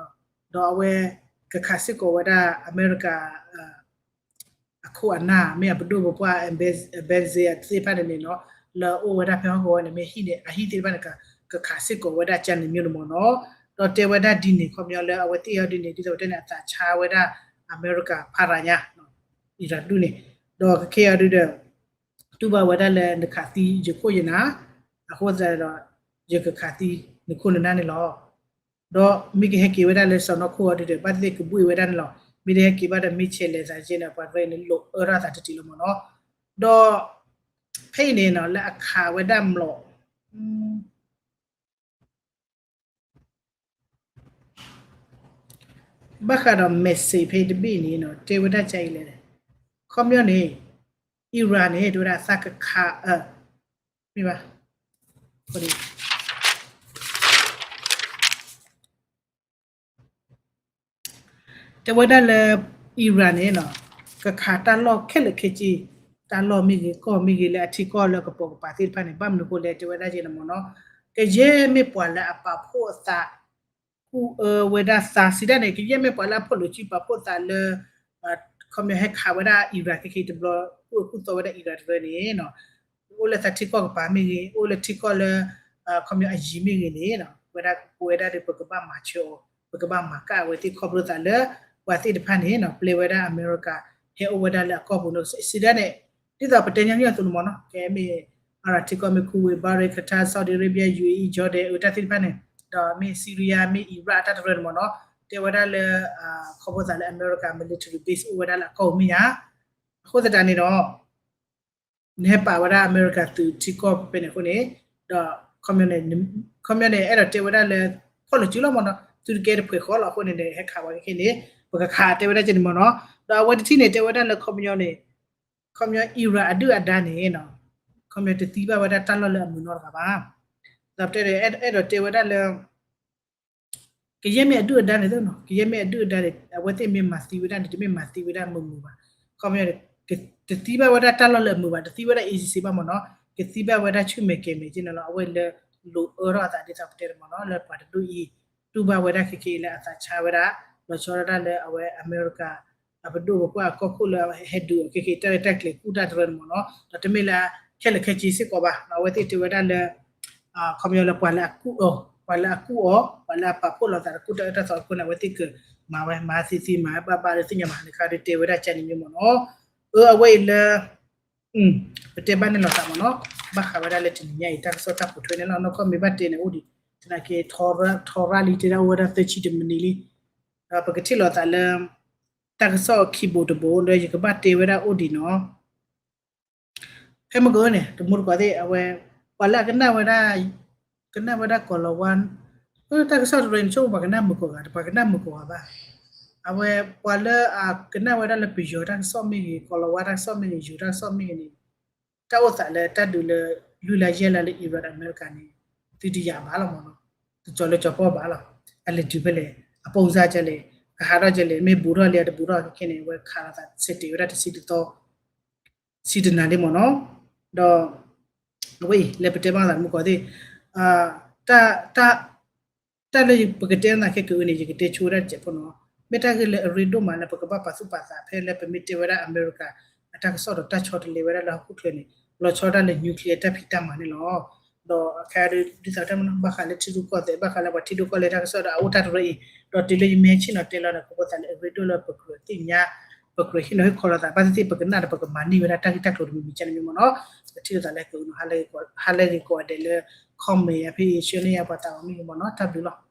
ဒီးအဝဲ ကခးစ့ၢ်ကီးဝဲဒၣ်အမဲရကၤ အခိၣ်အနၢ် မ့ၢ်အပဒိၣ်ပပှၢ် embassy သ့ၣ်တဖၣ်န့ၣ်န့ၣ်နီၤ လၢအအိၣ်ဝဲဒၣ်ဖဲဟီၣ်ကဝီၤန့ၣ် မ့ၢ်ဟံၣ်န့ၣ် အဟံၣ်သ့ၣ်တဖၣ်န့ၣ် ကခးစ့ၢ်ကီးဝဲဒၣ်ကန့ၣ်မ့ၢ်န့ၣ်မ့ၢ်နီၤ ဒီးတဲဝဲဒၣ်ဒ်န့ၣ် ခီပညီလၢအဝဲသ့ၣ်အီၤဒ်န့ၣ် ဒ်သိးပတဲန့ၣ် အသးဆါဝဲဒၣ် အမဲရကၤဖးရၤညါ Iran ဒူၣ်န့ၣ် ဒီးကခဲအီၤဒ်ဒီး တူၢ်ဘၣ်ဝဲဒၣ်လၢနခးသံယခိၣ်ယနၢ် အဃိသတးဒီး ယကခးသံနခိၣ်နနၢ်န့ၣ်လီၤ ဒီးမ့ၢ်ကဟဲက့ၤဝဲဒၣ်လၢစီၢ်နီၤခိၣ်အီၤဒ်ဒီး ဘၣ်သ့ၣ်သ့ၣ်ကဘှ့ၣ်ဝဲဒၣ်န့ၣ်လီၤ မ့ၢ်တဟဲက့ၤဘၣ်ဒီးမ့ၢ်ဆဲးလဲၤသးက့န့ၣ် ပှၤရဲန့ၣ်လိာ်အၢထီၣ်သးတတံၤလီၤမ့ၢ်နီၤ ဒီး ဖဲအံၤန့ၣ်နီၤ လၢအခးဝဲဒၣ်မျိာ် ဘၣ်ဃးဒီး message ဖဲတဘ့ၣ်န့ၣ်နီၤ တဲဝဲဒၣ်ကါအံၤလဲၣ် ခီပညီန့ၣ် Iran န့ၣ် တဲဝဲဒၣ်သးကခး မ့ၢ်ဘၣ် တဲဝဲဒၣ်လၢ Iran န့ၣ်နီၤ ကခးတၢ်လီၢ်ခဲလၢာ်ခဲဆ့ တၢ်လီၢ်မ့ၢ်ဂ့ၤ ကီၢ်မ့ၢ်ဂ့ၤ လၢအထံကီၢ်လၢကပိာ်ကပၤသ့ၣ်တဖၣ်န့ၣ် ဘၣ်မနုၤအဃိလဲၣ် တဲဝဲဒၣ်ကဲန့ၣ်မ့ၢ်နီၤ ကယဲၢ်မ့ၢ်ပှၤလၢအပာ်ဖှိၣ်အသး ကူၣ်အၢဝဲဒၣ်သးစံးဒၣ်န့ၣ် ကယဲၢ်မ့ၢ်ပှၤလၢအဖီၣ်လိာ်စုပာ်ဖှိၣ်သးလၢ ခီပညီဟဲခးဝဲဒၣ် Iran ခဲခဲတဘျီ ကူၣ်အၢကူၣ်သီဝဲဒၣ် Iran တရၢန့ၣ်နီၤ အိၣ်လၢသးထံကီၢ်ကပၤမ့ၢ်ဂ့ၤ အိၣ်လၢထံကီၢ်လၢ ခီပညီအယံၤမ့ၢ်ဂ့ၤန့ၣ်နီၤ ဝဲဒၣ်ပဝဲဒၣ်ဒီး ပကဘၣ်မၤဆၢအီၤ ပကဘၣ်မၤကၣ်အဝဲသ့ၣ်ခီဖျိသးလၢ ပှၤသ့ၣ်တဖၣ်န့ၣ်နီၤ ပျဲဝဲဒၣ်အမဲရကၤ ဟဲအိၣ်ဝဲဒၣ်လၢအကီၢ်ပူၤန့ၣ် စံးဒၣ်န့ၣ် ဒ်သိးပတဲညီနုၢ်အသိးန့ၣ်မ့ၢ်နီၤ ကဲမ့ၢ် အၤရၣ်ထံကီၢ်မ့ၢ် Kuwait Bahrain Qatar Saudi Arabia U A E Jordan အတၢ်သ့ၣ်တဖၣ်န့ၣ် ဒီးမ့ၢ် Syria မ့ၢ် Iraq အတၢ်တရၢန့ၣ်မ့ၢ်နီၤ တဲဝဲဒၣ်လၢ ခီဖျိသးလၢအမဲရကၤ military base အိၣ်ဝဲဒၣ်လၢအကီၢ်ပူၤမ့ၢ်ဧါ အဃိသတးန့ၣ်ဒီး နဟဲပာ်ဝဲဒၣ်အမဲရကၤသုးထံကီၢ်ဖဲန့ၣ်အဃိန့ၣ် ဒီး ခီပညီန့ၣ် အဲၣ်ဒိးတဲဝဲဒၣ်လၢ ဖီၣ်လိာ်စုလီၤမ့ၢ်နီၤ သုတကဲတဖှဲးဃီလီၤအဃိန့ၣ် ဟဲခးဝဲခဲန့ၣ် ပကခးတဲဝဲဒၣ်ကဲန့ၣ်မ့ၢ်နီၤ ဒီးအဝဲတထံၣ်န့ၣ် တဲဝဲဒၣ်လၢခီပညီန့ၣ် ခီပညီ Iran အဒုၣ်အဒါန့ၣ် ခီပညီတသံဘၣ်ဝဲဒၣ်တၢ်လီၢ်လၢအမုာ်နီတဂၤဘၣ် ဒီးတဲ အဲၣ်ဒိးတဲဝဲဒၣ်လၢ ကယဲၢ်မ့ၢ်အဒုၣ်အဒါန့ၣ်သ့ၣ်နီၤ ကယဲၢ်မ့ၢ်အဒုၣ်အဒါန့ၣ် အဝဲသ့ၣ်မ့ၢ်မၤသံဝဲဒၣ်န့ၣ် တမ့ၢ်မၤသံဝဲဒၣ်မုာ်မုာ်ဘၣ် ခီပညီ တသံဘၣ်ဝဲဒၣ်တၢ်လီၢ်လၢအမုာ်ဘၣ် တသံဝဲဒၣ် easy ဘၣ်မ့ၢ်နီၤ ကသံဘၣ်ဝဲဒၣ်ဆူၣ်မဲာ်ကဲၤမဲာ်က့န့ၣ်လီၤ အဝဲလၢလိာ်အၢထီၣ်အသးဒ်သိးပတဲတမ့ၢ်နီၤ လၢပှၤတဒူၣ်အံၤ တူၢ်ဘၣ်ဝဲဒၣ်ခဲက့ၤလၢအသးဆါဝဲဒၣ် လီၤဆီဒၣ်တၢ်လၢအဝဲအမဲရကၤ အပဒိၣ်ပပှၢ်အကီၢ်ခိၣ်လၢဟဲဒုးအီၤခဲက့ၤ တၢ်ရဲၣ်တၢ်ကျဲၤကူၣ်တၢ်တရၢန့ၣ်မ့ၢ်နီၤ ဒီးတမ့ၢ်လၢ ခဲလၢာ်ခဲဆ့စ့ၢ်ကီးဘၣ် အဝဲသ့ၣ်တဲဝဲဒၣ်လၢ ခီပညီလၢပှၤလၢအကူၣ်အၢ ပှၤလၢအကူၣ်အီၤ ပှၤလၢအပာ်ဖှိၣ်လိာ်သးတကူၣ်တၢ်အၢတၢ်သီအဃိန့ၣ် အဝဲသ့ၣ်ကမၤဝဲ မၤသ့သ့မၤဝဲဘၣ်ဘၣ်လၢသ့ၣ်ညါဘၣ်န့ၣ် ခါဒုးတဲဝဲဒၣ်ကန့ၣ်မ့ၢ်မ့ၢ်နီၤ. အၢ အဝဲအံၤလၢ ပတဲဘၣ်န့ၣ်လိာ်သးမ့ၢ်နီၤ, ဘၣ်ဃးဝဲဒၣ်လၢတနံၤညါအံၤ တၢ်ကစီၣ်တၢ်ပိာ်ထွဲန့ၣ်လီၤ. နီၢ်ကီၢ်မ့ၢ်ဘၣ်တဲန့ၣ်အိၣ်ဒံး သနာ်က့ ထီရၣ်လံတဲဒၣ်အိၣ်ဝဲဒၣ်သၢဆံတမံးနံးလံ. ဒီးပကထံၣ်လိာ်သးလၢ တၢ်ကစီၣ်ခံဘိးတဘိးဒီး ယကဘၣ်တဲဝဲဒၣ်အိၣ်ဒံးနီၤ. ဖဲမုၢ်ကၢန့ၣ် တမူတကိးသ့ၣ် အဝဲ ပှၤလၢအကနၣ်ဝဲဒၣ် ကနၣ်ဝဲဒၣ်ကီၤလၤဝါ တၢ်ကစီၣ်တရံးန့ၣ် ဆိကမိၣ်ပှၤကနၣ်မုာ်ကိးဂၤ ပှၤကနၣ်မုာ်ကိးဂၤဘၣ်. အဝဲပှၤလၢအကနၣ်ဝဲဒၣ်လၢပယီၤတၢ်ကစီၣ်မ့ၢ်ဂ့ၤ ကီၤလၤဝါတၢ်ကစီၣ်မ့ၢ်ဂ့ၤ ယိၤတၢ်ကစီၣ်မ့ၢ်ဂ့ၤန့ၣ် တၢ်အိၣ်သးလၢတၢ်ဒုးလၢ လွံၢ်လါယဲၢ်လါလၢ Iran အမဲရကၤန့ၣ် သုတယာ်ဘၣ်လီၤမ့ၢ်နီၤ. တကၠီၤလၢကၠီၤပီၣ်ဘၣ်လီၤ. အလဲၤတုၤဖဲလဲၣ် အပိၢ်စၢ်ကလဲၣ် ကဟးထီၣ်ကလဲၣ် မ့ၢ်ဘူးထီၣ်လံတဘူးထီၣ်ခဲခဲန့ၣ် အဝဲခးလိာ်သးဆဲးတဲာ်ဝဲဒၣ်တဆံတသီ ဆံတနၤလံမ့ၢ်နီၤ. ဒီး အဝဲအံၤ လၢပတဲဘၣ်သးမုၢ်ကီၢ်သ့ၣ် တၢ် တၢ်လၢပကတဲနၤခဲကအုန့ၣ် ယကတဲဆိဝဲဒၣ်တစဲးဖိနီၤ. မ့ၢ်တၢ်ဂ့ၢ်လၢအရ့ဒိၣ်မးလၢပကဘၣ်ပာ်သူၣ်ပာ်သးဖဲလၢပမ့ၢ်တဲဝဲဒၣ်အမဲရကၤ အတၢ်ကစီၣ်ဒီးတၢ်ဆီတလဲဝဲဒၣ်လၢဟီၣ်ခိၣ်ချၢန့ၣ် လီၤဆီဒၣ်လၢ nuclear တၢ်ဖံးတၢ်မၤန့ၣ်လီၤ. ဒီးအခါဒ်သိးတၢ်မနုၤဘၣ်ဃးလၢထံရူၢ်ကီၢ်သဲး ဘၣ်ဃးလၢပှၤထံဒိၣ်ကီၢ်လဲၢ်တၢ်ကစီၣ်ဒီးအအိၣ်တၢ်တရၢအံၤ ဒီးတုၤလၢယမ့ၢ်ဟဲဆ့ၣ်နီၤတဲလီၤန့ၣ် ကဘၣ်သးလၢအရ့ဒိၣ်လၢပကြၢးသ့ၣ်ညါ ပကြၢးဟ့ၣ်နီၤဟ့ၣ်ခီလိာ်သး ဘၣ်သ့ၣ်သ့ၣ်ပကနၣ်ဒီးပကမၤန့ၢ်ဝဲဒၣ်တၢ်ဂ့ၢ်တၢ်ကျိၤတမံၤမံၤကန့ၣ်မ့ၢ်မ့ၢ်နီၤ. ပထံၣ်လိာ်သးလၢက ဟါလၢဂ့ၤကိးဂၤဒဲးလၢ comment အဖဲအံၤ share န့ၢ်ယၤပှၤသးအီၤမ့ၢ်ဂ့ၤမ့ၢ်နီၤ. တၢ်ဘျုးလီၤ.